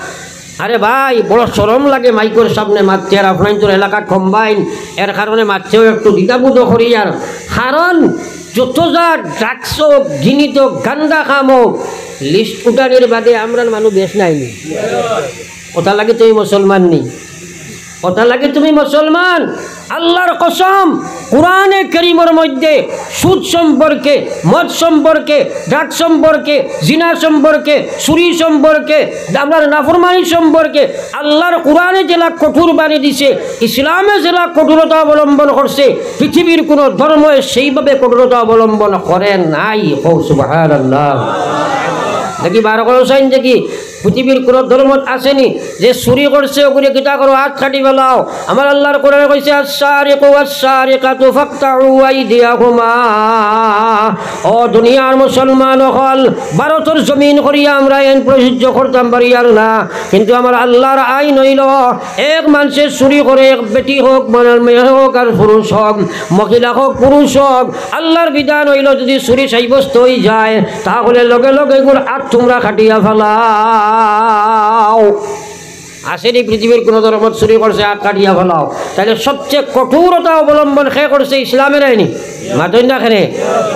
আরে ভাই, বড় শরম লাগে মাইকর সামনে মাততে, আর আপনাইনতর এলাকা combine, এর কারণে মাততেও একটু দ্বিধাবোধ করি। আর কারণ যত যা drugs হোক, ঘৃণিত গান্দা কাম হোক, list উঠানির বাদে আমরার মানুষ বেশ নাইনি। অতার লাগি তুমি মুসলমান নি? অতার লাগি তুমি মুসলমান? আল্লাহর কসম, কোরআনে কারীমর মধ্যে সুদ সম্পর্কে, মদ সম্পর্কে, drugs সম্পর্কে, জিনা সম্পর্কে, চুরি সম্পর্কে, আপনার নাফরমানি সম্পর্কে আল্লাহর কোরআনে যেলা কঠোর বাণী দিছে, ইসলামে যেলা কঠোরতা অবলম্বন করছে, পৃথিবীর কুনু ধর্মে সেইভাবে কঠোরতা অবলম্বন করে নাই। কও সুবহানাল্লাহ। দেখি বারো করো সাইন দেখি। পৃথিবীর কোনো ধর্মত আছেনি যে চুরি করছে, ওগুরে কিতা করো, আত কাটি ফালাও? আমার আল্লাহর কোরআনে কইছে, "আস-সারিকু ওয়াস-সারিকাতু ফাকতাউ আইদিয়াহুমা।" ও দুনিয়ার মুসলমান অকল, ভারতর জমিন করিয়া আমরা এন প্রযোজ্য করতাম পারি আর না, কিন্তু আমার আল্লাহর আইন অইলো, এক মানষে চুরি করে, এক বেটি হোক, মানে মেয়ে হোক আর পুরুষ হোক, মহিলা হোক, পুরুষ হোক, আল্লাহর বিধান অইলো, যদি চুরি সাব্যস্ত অইযায়, তাহলে লগে লগে এগুর আত তুমরা কাটিয়া ফালাও। আছেনি পৃথিবীর কোনো ধর্মত চুরি করছে, আত কাটিয়া ফালাও? তাইলে সবচেয়ে কঠোরতা অবলম্বন কে করছে? ইসলামের আইনি। মাতইন না কেনে?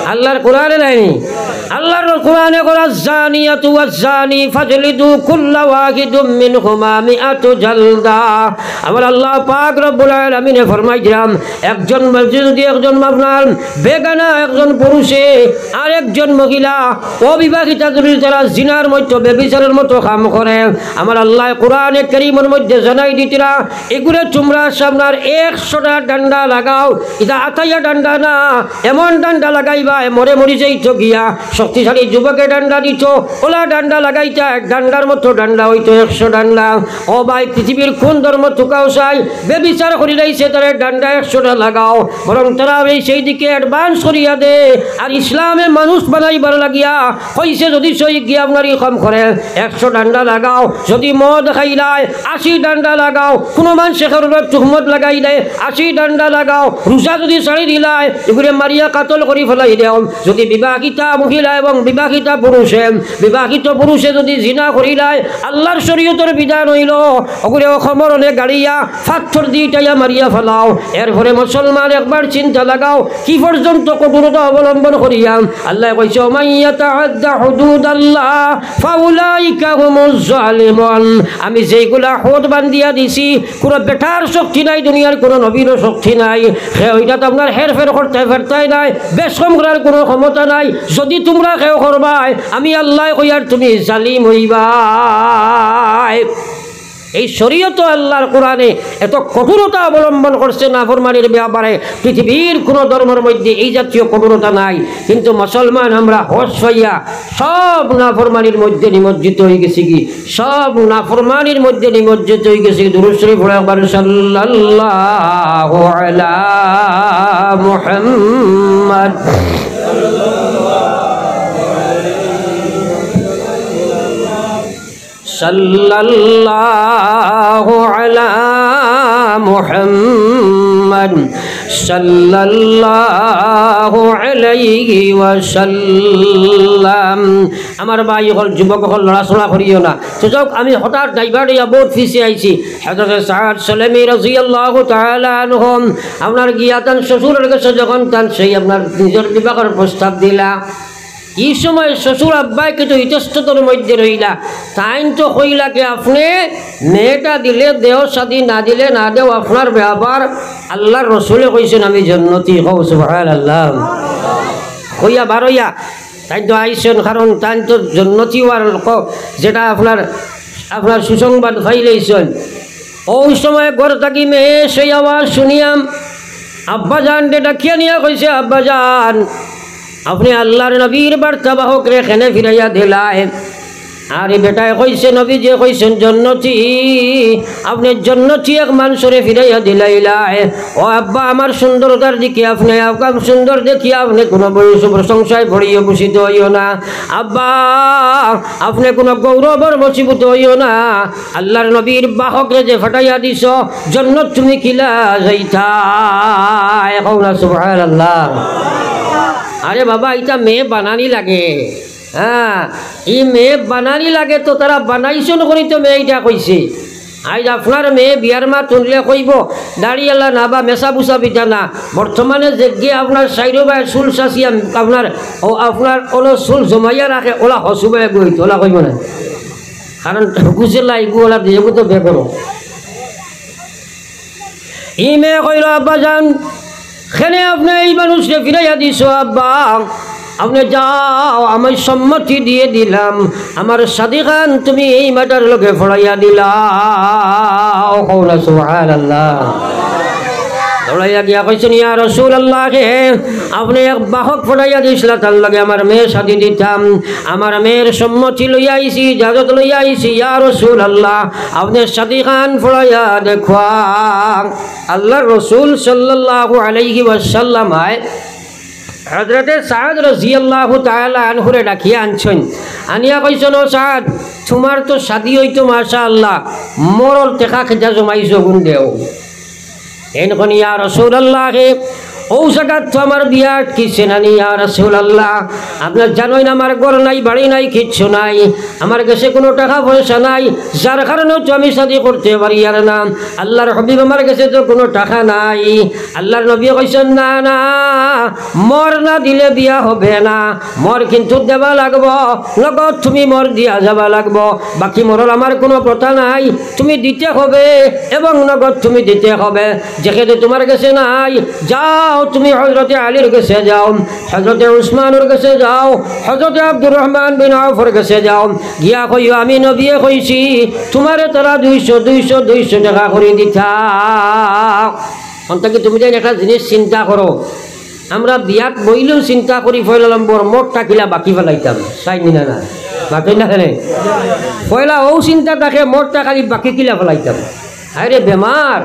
আল্লাহর কোরআনের আইনি। আল্লাহর কোরআনে কয়, "আজ-জানিয়াতু ওয়াজ-জানি ফাজলিদু কুল্লা ওয়াহিদুম মিনহুমা মিআতু জালদা।" আমার আল্লাহ পাক রব্বুল আলামিনে ফরমাইছইন, একজন মহিলা যদি একজন আপনার বেগানা একজন পুরুষে আর একজন মহিলা অবিবাহিতা যদি তারা জিনার মতো, ব্যভিচারের মতো কাম করে, আমার আল্লাহ কোরআনে কারীমের মধ্যে জানাই দিতরা, এগুরে তুমরা সামনার একশোটা ডান্ডা লাগাও। ইটা আতাইয়া ডান্ডা না, এমন ডান্ডা লাগাইবা, এ মরে মরি যাইতো গিয়া। শক্তিশালী যুবকে ডান্ডা দিত, ওলা ডান্ডা লাগাইতা, এক ডান্ডার মতো ডান্ডা অইতো একশো ডান্ডা। ও ভাই, পৃথিবীর কোন ধর্ম তুকাও চাই, ব্যভিচার করিলাইছে, তারে ডান্ডা একশোটা লাগাও। বরং তারা এই সেই দিকে advance করিয়া দে। আর ইসলামে মানুষ বানাইবার লাগিয়া কইছে, যদি সই গিয়া আপনার ই কাম করে, একশো ডান্ডা লাগাও। যদি মদ খাইলায়, আশি ডান্ডা লাগাও। কোনো মানষে কারোর তুহমত লাগাইলে, আশি ডান্ডা লাগাও। রোজা যদি ছাড়ি দিলায়, এগুরে মারিয়া কাতল করি ফালাই দেও। যদি বিবাহিতা মহিলা এবং বিবাহিতা পুরুষে, বিবাহিত পুরুষে যদি জিনা করিলায়, আল্লাহর শরীয়তর বিধান অইলো, ওগুরে অকমরণে গাড়িয়া, পাথর দি ইটাইয়া মারিয়া ফালাও। এরপরে মুসলমান একবার চিন্তা লাগাও, কি পর্যন্ত কঠোরতা অবলম্বন করিয়া। আল্লায় কইছে, "ওমান ইয়াতাআদ্দা হুদুদাল্লাহ ফাউলাইকা হুমুজ জালিমুন।" আমি যেইগুলা হদ বান্ধিয়া দিছি, কোনো বেটার শক্তি নাই, দুনিয়ার কোনো নবীরও শক্তি নাই, হে ওইটাত আপনার হেরফের করতে পারতায় নাই, বেশকম করার কোনো ক্ষমতা নাই। যদি তুমরা কেউ করবায়, আমি আল্লায় কইয়ার তুমি জালিম অইবায়। এই শরীয়ত আল্লাহর কোরআনে এত কঠোরতা অবলম্বন করছে নাফরমানির ব্যাপারে, পৃথিবীর কোনো ধর্মর মধ্যে এই জাতীয় কঠোরতা নাই। কিন্তু মুসলমান আমরা হদ পাইয়া সব নাফরমানির মধ্যে নিমজ্জিত অইগেছিগি, সব নাফরমানির মধ্যে নিমজ্জিত অইগেছিগি। দুরূদ শরীফ পড়ো একবার, সাল্লাল্লাহু আলা মুহাম্মদ। সাল্লাল্লাহু আলা মুহাম্মদ সাল্লাল্লাহু আলাইহি ওয়াসাল্লাম। আমার ভাই অকল, যুবক অকল, লড়াচড়া করিও না। তো যাউক, আমি হঠাৎ divert অইয়া বহুত পিছে আইছি। হযরত সাদ সুলামি রাদিয়াল্লাহু তাআলা আনহু আপনার গিয়া তান শ্বশুরর গেছে যখন তান সেই আপনার নিজর বিবাহর প্রস্তাব দিলা, ই সময় শ্বশুর আব্বায় কিন্তু ইতস্ততর মধ্যে রইলা। তাইন তো কইলা কি, "আপনে মেয়েটা দিলে দেও শাদি, না দিলে না দেও, আপনার ব্যাপার।" আল্লাহর রসুলে কইছেন, "আমি জন্নতি।" কও সুবহানাল্লাহ। কইয়া বারইয়া তাইন তো আইছেন, কারণ তাইন তো জন্নতি অওয়ার লোক, যেটা আপনার, আপনার সুসংবাদ পাইলাইছেন। ওই সময় ঘর থাকি মেয়ে সেই আওয়াজ শুনিয়াম, আব্বাজানরে ডাকিয়া নিয়া কইছে, "আব্বাজান, আপনে আল্লাহর নবীর বার্তাবাহকরে কেনে ফিরাইয়া দিলায়?" আর ই বেটায় কইছে, "নবীজিয়ে কইছেন জন্নতি, আপনে জন্নতি এক মানষরে ফিরাইয়া দিলাইলায়। ও আব্বা, আমার সুন্দরতার দিকে আপনে, আপনার সুন্দর দেখিয়া আপনে কোনো বড় প্রশংসায় পড়িও, ভূষিত অইও না। আব্বা, আপনে কোনো গৌরবর বশীভূত অইও না।" আল্লাহর নবীর বাহকরে যে ফাটাইয়া দিছো, জন্নত তুমি কিলা যাইতায়? কও না সুবহানাল্লাহ। আরে বাবা, ইটা মেয়ে বানানি লাগে। হ্যাঁ, ই মেয়ে বানানি লাগে তো, তারা বানাইছন করি তো মেয়ে ইটা কইছে। আইজ আপনার মেয়ে বিয়ার মাত হুনলে কইবো, "দাড়িআলা না বা মেছা বুছা বিটা না।" বর্তমানে যেগিয়ে আপনার সাইরো বায় চুল চাচিয়া আপনার, ও আপনার ওলো চুল জমাইয়া রাখে, ওলা হসু বায় গইত, ওলা কইবো না। কারণ গুজে লাইগু ওলা দিয়ে তো বেগরো। ই মেয়ে কইল, "আব্বাজান, কেনে আপনে এই মানুষরে ফিরাইয়া দিছো আব্বা? আপনে যাও, আমি সম্মতি দিয়ে দিলাম, আমার শাদিখান তুমি এই মেয়েটার লগে পড়াইয়া দিলাও।" কও না সুবহানাল্লাহ। দৌড়াইয়া গিয়া কইছইন, "ইয়া রাসূলুল্লাহ, হে, আপনে এক বাহক পাঠাইয়া দিছলা, তার লগে আমার মেয়ে শাদি দিতাম। আমার মেয়ের সম্মতি লইয়া আইছি, ইজাজত লইয়া আইছি, ইয়া রাসূলুল্লাহ, আপনে শাদি খান পড়াইয়া দেখুয়া।" আল্লাহর রাসূল সাল্লাল্লাহু আলাইহি ওয়াসাল্লাম আয় হযরতে সাদ রাদিয়াল্লাহু তাআলা আনহুরে ডাকিয়া আনছইন। আনিয়া কইছইন, "ও সাদ, তুমার তো শাদি অইতো মাশাআল্লাহ, মরর টেকা কিতা জমাইছো অগুন দেও।" এইন কইন, "ইয়া রাসূলুল্লাহ, হে, অউ জাগাত তো আমার বিয়া আটকিছে নানি, ইয়া রাসূলুল্লাহ। আপনে জানইন আমার ঘর নাই, বাড়ি নাই, কিচ্ছু নাই, আমার গেছে কুনু টেকা পয়সা নাই, যার কারণে তো আমি শাদি করতে পারিয়ার না। আল্লাহর হাবিব, আমার গেছে তো কুনু টেকা নাই।" আল্লাহর নবী কইছইন, "না, না, মর না দিলে বিয়া হবে না, মর কিন্তু দেওয়া লাগবো, নগদ তুমি মর দিয়া যাওয়া লাগবো, বাকি মরর আমার কুনু প্রথা নাই, তুমি দিতে হবে এবং নগদ তুমি দিতে হবে। যেহেতু তুমার গেছে নাই, যাও তুমি হযরতে আলীর গেছে যাও, হযরতে উসমানর গেছে যাও, হযরতে আব্দুর রহমান বিন আউফর গেছে যাও, গিয়া কইও আমি নবীয়ে কইছি, তুমারে তারা দুইশো, দুইশো, দুইশো টেকা করি দিতা।" অন থাকি তুমি যেন একটা জিনিস চিন্তা করো, আমরা বিয়াত বইলেউ চিন্তা করি পয়লা নম্বর মরটা কিলা বাকি ফালাইতাম, চাইনি না, না, মাতইন না কেনে? পয়লা অউ চিন্তা থাকে মরটা খালি বাকি কিলা ফালাইতাম। আরে বেমার,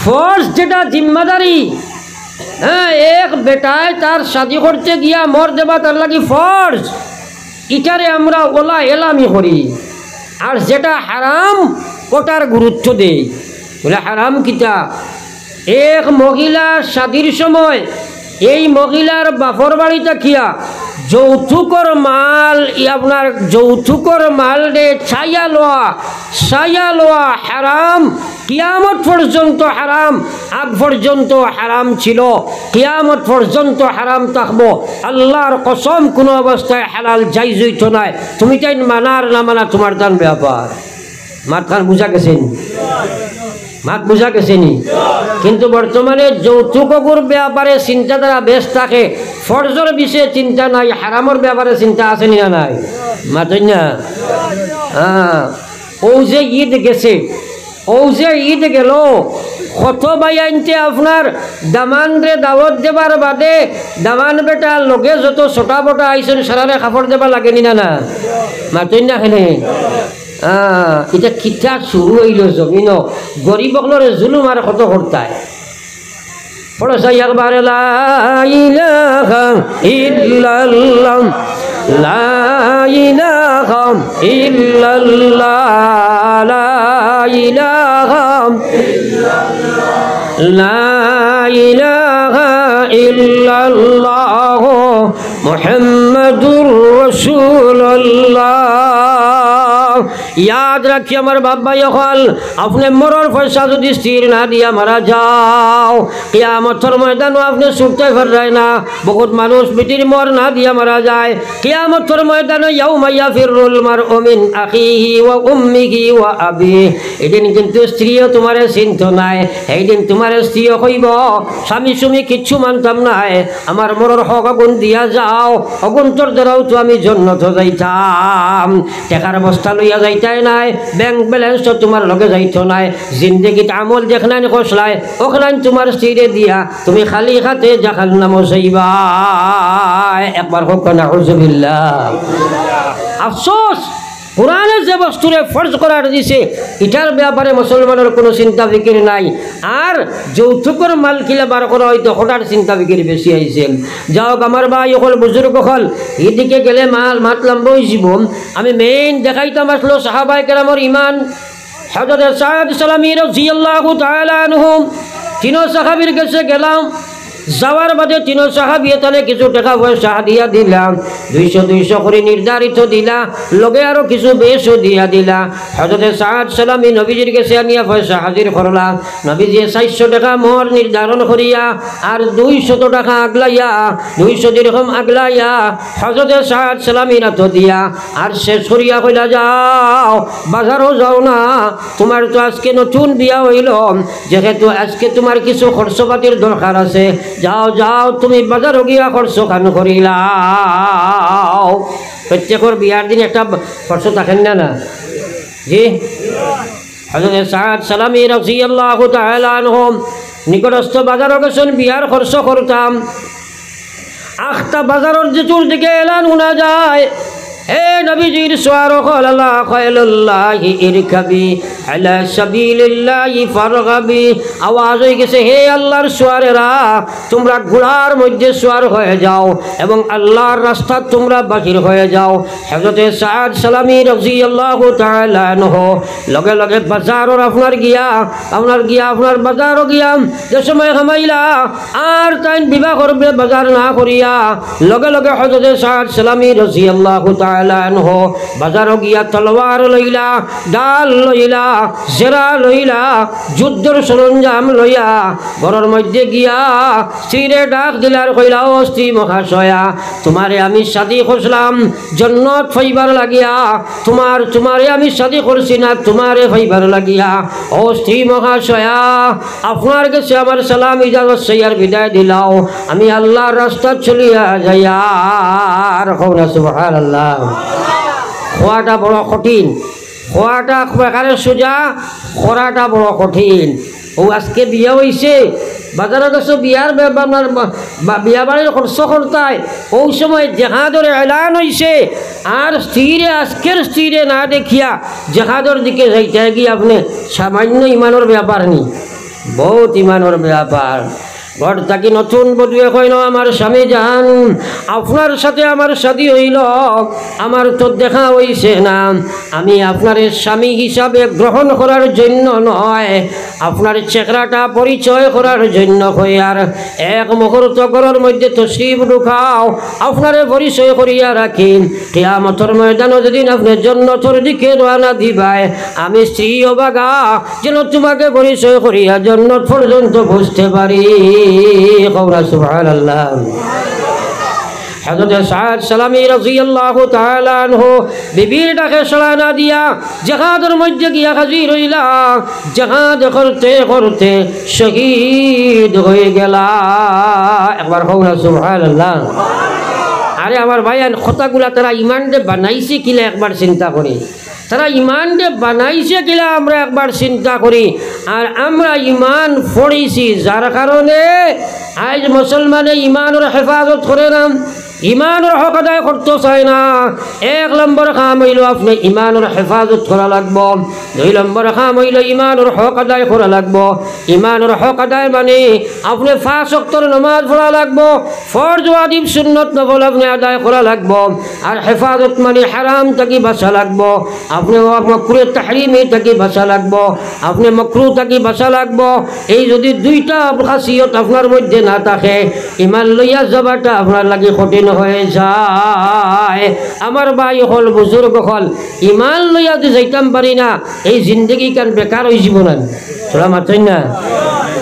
ফরজ যেটা জিম্মাদারি, হ্যাঁ, এক বেটায় তার শাদি করতে গিয়া মর দেবা তার লাগি ফরজ, ইটারে আমরা অলা এলামি করি। আর যেটা হারাম, ওটার গুরুত্ব দেই। বলে, "হারাম কিতা?" এক মহিলা শাদির সময় এই মহিলার বাপর বাড়ি থাকিয়া যৌতুকর মাল, ই আপনার যৌতুকর মাল রে চাইয়া লওয়া, চাইয়া লওয়া হারাম। কিয়ামত পর্যন্ত হারাম, আগ পর্যন্ত হারাম ছিল, কিয়ামত পর্যন্ত হারাম থাকবো। আল্লাহর কসম, কুনু অবস্থায় হালাল জাইজ অইতো নায়। তুমি তাইন মানার না মানা তুমার তান ব্যাপার। মাত খান বুঝা গেছে নি? মাত বুঝা গেছে নি? কিন্তু বর্তমানে যৌতুকর ব্যাপারে চিন্তাধারা বেশ থাকে, ফরজর বিষয়ে চিন্তা নাই, হারামর ব্যাপারে চিন্তা আছে নি না নাই? মাতইন না? হ্যাঁ। অউ যে ঈদ গেছে, অউ যে ঈদ গেল, কত ভাইয়াইন্তে আপনার দামানরে দাওয়াত দেবার বাদে দামান বেটার লগে যত ছোটা বটা আইছইন, সারারে কাপড় দেবা লাগে নি না না? মাতইন না কেনে? আহ, ইটা কিতা শুরু অইলো জমিনো? গরিব অকলরে জুলুম আর কত করতায়? পড়ো চাই একবার, লা ইলাহা ইল্লাল্লাহ, লা ইলাহা ইল্লাল্লাহ, লা ইলাহা, লা ইলাহা ইল্লাল্লাহ, মুহাম্মাদুর রাসূলুল্লাহ। ইয়াদ রাখি আমার বাপ ভাই অকল, আপনে মরর পয়সা যুদি স্ত্রীর না দিয়া মারা যাও, কিয়ামতর ময়দানো আপনে ছুটতায় পাররায় না। বহুত মানুষ বিটির মর না দিয়া মারা যায়। কিয়ামতর ময়দানো ইয়াউমা ইয়াফিরুল মারউ মিন আখিহি ওয়া উম্মিহি ওয়া আবিহি। এদিন কিন্তু স্ত্রীও তুমারে চিনতো নায়। হেইদিন তুমার স্ত্রীও কইবো, "স্বামী সুমি কিচ্ছু মানতাম নায়, আমার মরর হক অগুন দিয়া যাও, অগুন্তর দ্বারাউ তো আমি জন্নতো যাইতাম।" টেকার বস্তা লইয়া যাইতায় নায়, ব্যাংক ব্যালেন্স তো তুমার লগে যাইতো নায়, জিন্দেগিত আমল যেখনাইন করছলায়, অখনাইন তুমার স্ত্রীরে দিয়া তুমি খালি হাতে জাহান্নামো যাইবায়। একবার কউক্কা নাউজুবিল্লাহ। আফসোস, কোরআনে যে বস্তুরে ফরজ করার দিছে, ইটার ব্যাপারে মুসলমানর কুনু চিন্তা ফিকির নাই। আর যৌতুকর মাল কিলা বার করা অইতো, অটার চিন্তা ফিকির বেশি আইছে। যাউক, আমার ভাই অকল, বুজুর্গ অকল, ইদিকে গেলে মাল মাত লম্বা অইযিবো। আমি মেইন দেখাইতাম আছলো সাহাবায়ে কেরামর ইমান। হযরতে সাদ সালামী রাদিয়াল্লাহু তাআলা আনহু, তিনো সাহাবীর গেছে গেলাম। যাওয়ার বাদে তিনো সাহাবিয়ে তানে কিছু টেকা পয়সা হাদিয়া দিলা, দুইশো দুইশো করি নির্ধারিত দিলা, লগে আরো কিছু বেশও দিয়া দিলা। হযরতে সাদ সালামী নবীজির গেছে আনিয়া পয়সা হাজির করলা। নবীজিয়ে চাইরশো টেকা মোহর নির্ধারণ করিয়া আর দুইশত টেকা আগলাইয়া, দুইশো দিরহম আগলাইয়া হযরতে সাদ সালামীর আতো দিয়া আর শেষ করিয়া কইলা, "যাও, বাজারো যাও না, তুমার তো আজকে নতুন বিয়া অইলো, যেহেতু আজকে তুমার কিছু খরচপাতির দরকার আছে, যাও, যাও, তুমি বাজারো গিয়া খরচ খান করিলাও।" প্রত্যেকর বিয়ার দিন একটা খরচ থাকে না, না? জি? হযরতে সাদ সালামী রাদিয়াল্লাহু তাআলা আনহু নিকটস্থ বাজারো গেছইন বিয়ার খরচ করতাম। আখতা বাজারর যে চতুর্দিকে এলান হুনা যায়, হে নবীজির সোয়ার অকল, আলা খায়লুল্লাহি ইরকাবি, আলা সাবিলিল্লাহি ফারগাবি। আওয়াজ অইগেছে, হে আল্লার সোয়ারেরা, তুমরা ঘোড়ার মধ্যে সোয়ার অইয়া যাও এবং আল্লার রাস্তাত তুমরা বাহির অইয়া যাও। হযরতে সাদ সালামী রাদিয়াল্লাহু তাআলা আনহু লগে লগে বাজারর আপনার গিয়া, আপনার গিয়া, আপনার বাজারো গিয়া যে সময় হামাইলা, আর তাইন বিবাহ করবে বাজার না করিয়া, লগে লগে হযরতে সাদ সালামী রাদিয়াল্লাহু তাআলা আনহু বাজারো গিয়া তলোয়ার লইলা, ঢাল লইলা, জেরা লইলা, যুদ্ধর সরঞ্জাম লইয়া ঘরর মধ্যে গিয়া স্ত্রীরে ডাক দিলা আর কইলা, "ও স্ত্রী মহাশয়া, তুমারে আমি শাদী করছিলাম জন্নত পাইবার লাগিয়া, তুমার, তুমারে আমি শাদী করছি না তুমারে পাইবার লাগিয়া। ও স্ত্রী মহাশয়া, আপনার গেছে আমার সালাম ইজাজত চাইয়ার বিদায় দিলাও, আমি আল্লার রাস্তাত চলিয়া যাইয়ার।" কও না সুবহানাল্লাহ। কওয়াটা বড় কঠিন, কওয়াটা এক প্রকারে সোজা, করাটা বড় কঠিন। অউ আজকে বিয়া অইছে, বাজারো গেছো বিয়ার বে-, বা-, বা-, বা-, বিয়া বাড়ির খরচ করতায়, অউ সময় জেহাদর এলান অইছে, আর স্ত্রীরে, আজকের স্ত্রীরে না দেখিয়া জেহাদর দিকে যাইতায় গি আপনে, সামান্য ইমানর ব্যাপার নি, বউত ইমানর ব্যাপার। ঘর থাকি নতুন বধুয়ে কইন, "আমার স্বামী জান, আপনার সাথে আমার শাদী অইল, আমার তো দেখা অইছে না, আমি আপনারে স্বামী হিসাবে গ্রহণ করার জন্য নয়, আপনার চেহারাটা পরিচয় করার জন্য কইয়ার এক মুহূর্ত ঘরর মধ্যে তশরিফ ঢুকাও, আপনারে পরিচয় করিয়া রাখি, কিয়ামতর ময়দানো যেদিন আপনে জন্নতর দিকে রওয়ানা দিবায়, আমি স্ত্রী অবাগা যেন তুমাকে পরিচয় করিয়া জন্নত পর্যন্ত বুঝতে পারি।" কও না সুবহানাল্লাহ। হযরত সাদ সালামী রাদিয়াল্লাহু তাআলা আনহু বিবির ডাকে সাড়া না দিয়া জেহাদর মধ্যে গিয়া হাজির অইলা, জেহাদ করতে করতে শহীদ অইগেলা। একবার কও না সুবহানাল্লাহ। আরে আমার ভাইয়াইন, কথাগুলা তারা ইমানরে বানাইছে কিলা একবার চিন্তা করি। তারা ইমানরে বানাইছে কিলা আমরা একবার চিন্তা করি। আর আমরা ইমান ফড়িছি যার কারণে আইজ মুসলমানে ইমানর হেফাজত করে না, ইমানর হক আদায় করতো চায় না। এক নম্বর কাম অইলো আপনে ইমানর হেফাজত করা লাগবো। দুই নম্বর কাম অইলো ইমানর হক আদায় করা লাগবো। ইমানর হক আদায় মানে আপনে পাঁচ ওয়াক্তর নামাজ পড়া লাগবো, ফরজ ওয়াজিব সুন্নত নফল আপনে আদায় করা লাগবো। আর হেফাজত মানে হারাম থাকি বাঁচা লাগবো, আপনে মাকরুহে তাহরিমি থাকি বাঁচা লাগবো, আপনে মাকরুহ থাকি বাঁচা লাগবো। এই যদি দুইটা খাসিয়ত আপনার মধ্যে না থাকে, ইমান লইয়া যাওয়াটা আপনার লাগি কঠিন হয়ে যায়। আমার ভাই অকল, বুজুর্গ অকল, ইমান লইয়া যদি যাইতাম পারি না, এই জিন্দেগি কান বেকার অইযিবো না। তোরা মাতইন না।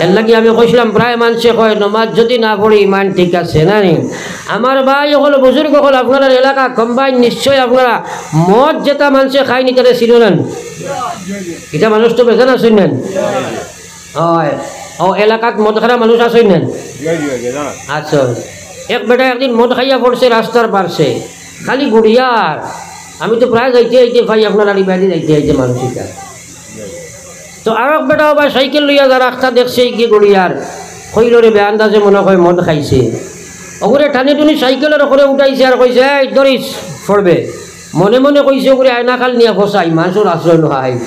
এর লাগি আমি কইছিলাম, প্রায় মানষে কয়, "নমাজ যদি না পড়ি, ইমান ঠিক আছে না নি?" আমার ভাই অকল, বুজুর্গ অকল, আপনারার এলাকা combine নিশ্চয় আপনারা মদ যেটা মানষে খাইনি, তারে চিনইন না নি? ইটা মানুষ তো বেজান আছইন না নি? অয়, অউ এলাকাত মদ খারা মানুষ আছইন না নি? আচ্ছা, এক বেটা একদিন মদ খাইয়া পড়ছে রাস্তার পার্শ্বে, খালি গুড়িয়ার। আমি তো প্রায় যাইতে আইতে পাই আপনারার ইবাদি যাইতে আইতে মানুষ ইটা। তো আরক বেটা আবার সাইকেল লইয়া যার আখতা দেখছে ইগিয়ে গুড়িয়ার, কইলো রে বেআন্দাজে মনে কয় মদ খাইছে। অগুরে টানি টুনি সাইকেলর উপরে উঠাইছে আর কইছে, "এই ধরিস, পড়বে।" মনে মনে কইছে, "অগুরে আয়না খাল নিয়া ফসাই, মানষর আশ্রয় লহাই।"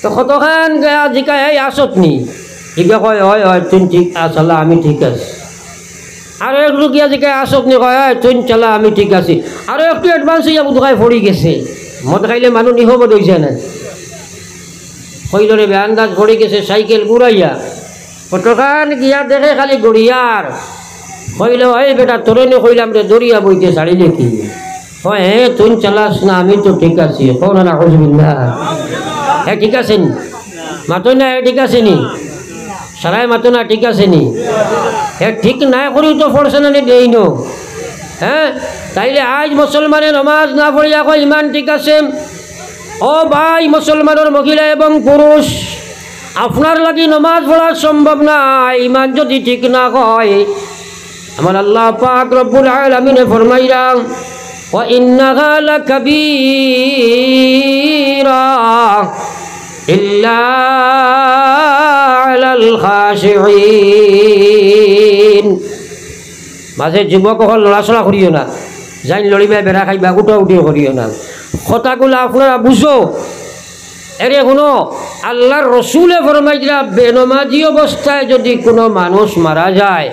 তো কতখান গিয়া জিকায়, "এই আছত নি?" ইগিয়ে কয়, "অয়, অয়, তুই ঠিক আছ, আল্লাহ, আমি ঠিক আছি।" আরো একটু গিয়া জিকায়, "আছত নি?" কয়, "অয়, তুই চালা, আমি ঠিক আছি।" আরো একটু advance অইয়া বুধ খায় পড়ি গেছে। মদ খাইলে মানুষ নিহবদ অইছে না। কইলো রে বেআন্দাজ পড়ি গেছে, সাইকেল ঘুরাইয়া। কতখান গিয়া দেখে খালি গুড়িয়ার। কইলো, "এই বেটা, তোরে নি কইলাম রে, দরিয়া বইতে ছাড়িলে কি?" কয়, "হে, তুই চালাস না, আমি তো ঠিক আছি।" কও না, নাউজুবিল্লাহ। হে ঠিক আছে নি? মাতইন না, হে ঠিক আছে নি? সারায় মাতো না, ঠিক আছে নি? হে ঠিক নায় করিও তো পড়ছে না নি, দেই নো। হ্যাঁ? তাইলে আইজ মুসলমানে নমাজ না পড়িয়া কয় ইমান ঠিক আছে। ও ভাই, মুসলমানর মহিলা এবং পুরুষ, আপনার লাগি নমাজ পড়া সম্ভব নায়, ইমান যদি ঠিক না হয়। আমার আল্লাহ পাক রব্বুল আলামিনে ফরমাইরা, "ওয়া ইন্নাহা লাকাবীরা ইল্লা আলাল خاشعين। মাঝে যুবক অকল লড়াচড়া করিও না, যাইন লড়িবায় বেড়া খাইবা, উঠাউঠি করিও না। কথাগুলা আপনারা বুঝো। এরে হুনো, আল্লার রসুলে ফরমাইরা, বেনমাজি অবস্থায় যদি কুনু মানুষ মারা যায়,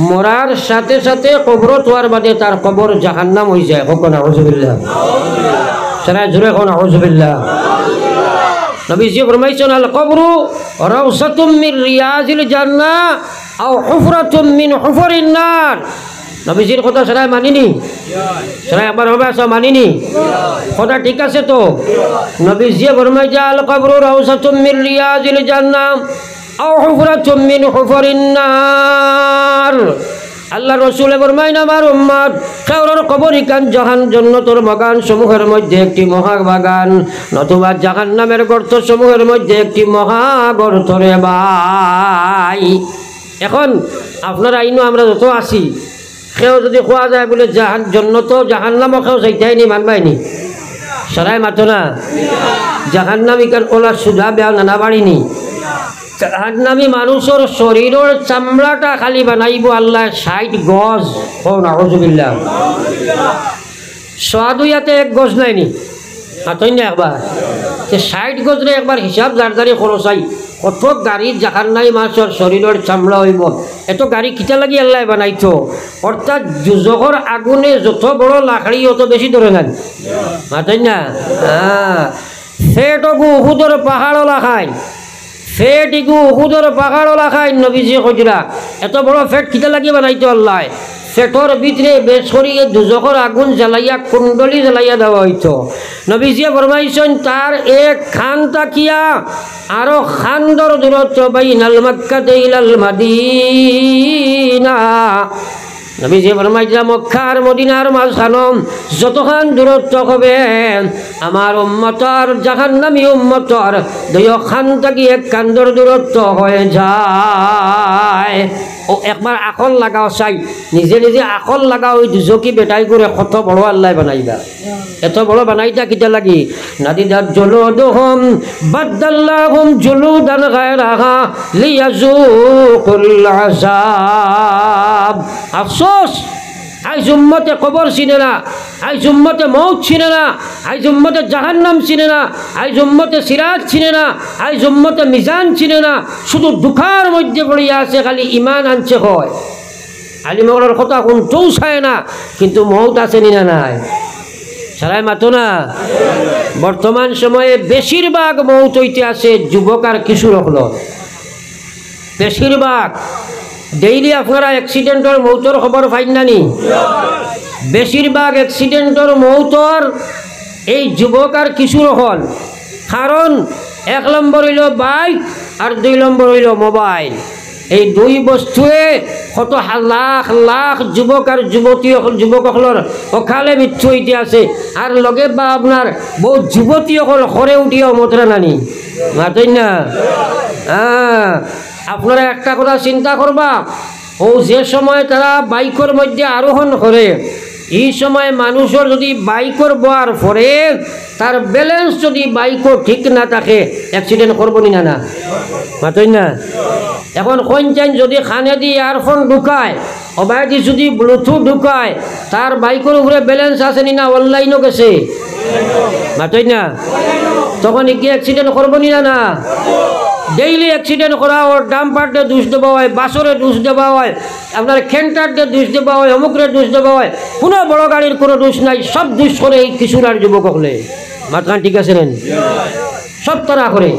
মরার সাথে সাথে কবরো থওয়ার বাদে তার কবর জাহান্নাম অইযায়। কউক্কা নাউজুবিল্লাহ। সারায় জোরে কউক্কা নাউজুবিল্লাহ। নবীজিয়ে ফরমাইছইন, القبر روضة من رياض الجنة أو حفرة من حفر النار। নবীজির কথা সারায় মানিনি? সারায় একবার হবে আসা মানিনি? কথা ঠিক আছে তো? নবীজিয়ে ফরমাইরা, القبر روضة من رياض الجنة أو حفرة من حفر النار। আল্লার রসুলে ফরমাইন, আমার উম্মত, কেউরর কবর ইখান জাহান-, জন্নতর বাগান সমূহের মধ্যে একটি মহাবাগান, নতুবা জাহান্নামের গর্ত সমূহের মধ্যে একটি মহাগর্ত রে ভাই। এখন আপনারা ইনো আমরা যত আছি, কেউ যদি কওয়া যায় বুলে জাহান-, জন্নতো জাহান্নামো কেউ যাইতায় নি, মানবায় নি? সারায় মাতো না। জাহান্নাম ইখান অলা সুজা বেয়া নানা বাড়ি নি। জাহান্নামি মানুষর শরীরর চামড়াটা খালি বানাইবো আল্লায় ষাইট গজ। কউক্কা নাউজুবিল্লাহ। সোয়াদু ইয়াতে এক গজ নায় নি? মাতইন না একবার। তে ষাইট গজরে একবার হিসাব জারজারি করো চাই। কত গাড়ি জাহান্নামি মানুষর শরীরর চামড়া অইবো। এত গাড়ি কিতা লাগি আল্লায় বানাইতো? অর্থাৎ দুজখর আগুনে যত বড় লাকড়ি অত বেশি ধরে না নি? মাতইন না? হ্যাঁ। পেট অগু উহুদর পাহাড় লাখাইন। পেট ইগু উহুদর পাহাড় লাখাইন, নবীজিয়ে কইরা। এত বড় পেট কিতা লাগি বানাইতো আল্লায়? পেটর ভিতরে বেশ করি এ দুজখর আগুন জ্বালাইয়া কুণ্ডলী জ্বালাইয়া দেওয়া অইতো। নবীজিয়ে ফরমাইছইন, তার এক কান থাকিয়া আরো কান্দর দূরত্ব, বাইনাল মক্কাতে ইলাল মাদিনা। নবীজিয়ে ফরমাইরা, মক্কা আর মদিনার মাঝখানো যতখান দূরত্ব হবে, আমার উম্মতর, জাহান্নামী উম্মতর দুইও কান থাকি এক কান্দর দূরত্ব হয়ে যায়। ও একবার আকল লাগাও চাই, নিজে নিজে আকল লাগাও, ওই দুজখি বেটাইগুরে কত বড় আল্লায় বানাইবা। এত বড় বানাইতা কিতা লাগি? নাদিদাত জুলুদুহুম বাদ্দালনাহুম জুলুদান গায়রাহা লিয়াযুকুল আযাব। আফসোস, আইজ উম্মতে কবর চিনে না, আইজ উম্মতে মউত চিনে না, আইজ উম্মতে জাহান্নাম চিনে না, আইজ উম্মতে সিরাত চিনে না, আইজ উম্মতে মিজান চিনে না। শুধু ধুকার মধ্যে পড়িয়া আছে, খালি ইমান আনছে কয়। আলিম অকলর কথা হুনতেও চায় না, কিন্তু মউত আছে নি না নাই? সারায় মাতো না। বর্তমান সময়ে বেশিরভাগ মউত অইতে আছে যুবক আর কিশোর অকলর। বেশিরভাগ ডেইলি আপনারা অ্যাক্সিডেন্টর মউতর খবর পাইন না নি? বেশিরভাগ অ্যাক্সিডেন্টর মউতর এই যুবক আর কিশোর অকল। কারণ এক নম্বর অইলো বাইক আর দুই নম্বর অইলো মোবাইল। এই দুই বস্তুয়ে কত হা-, লাখ লাখ যুবক আর যুবতী অকল, যুবক অকলর অকালে মৃত্যু অইতে আছে। আর লগে বা আপনার বউত যুবতী অকল করে উঠিয়াও মতরা নানি। মাতইন না? হ্যাঁ, আপনারা একটা কথা চিন্তা করবা, ও যে সময় তারা বাইকর মধ্যে আরোহণ করে, এই সময় মানুষর যদি বাইকর বওয়ার পরে তার ব্যালেন্স যদি বাইকও ঠিক না থাকে, অ্যাক্সিডেন্ট করবো নি না, না? মাতইন না? এখন কইন চাইন যদি কানেদি ইয়ারফোন ঢুকায়, অবায়দি যদি ব্লুটুথ ঢুকায়, তার বাইকর উপরে ব্যালেন্স আছে নি না, অনলাইনও গেছে? মাতইন না? তখন কি অ্যাক্সিডেন্ট করবো নি না, না? ডেইলি অ্যাক্সিডেন্ট করা অয়, ডাম্পাররে দুষ দেওয়া অয়, বাসরে দুষ দেওয়া অয়, আপনার ক্যান্টাররে দুষ দেওয়া অয়, অমুকরে দুষ দেওয়া অয়। কোনো বড় গাড়ির কোনো দুষ নাই, সব দুষ করে এই কিশোর আর যুবক অকলে। মাতখান ঠিক আছে নি? সব তারা করে।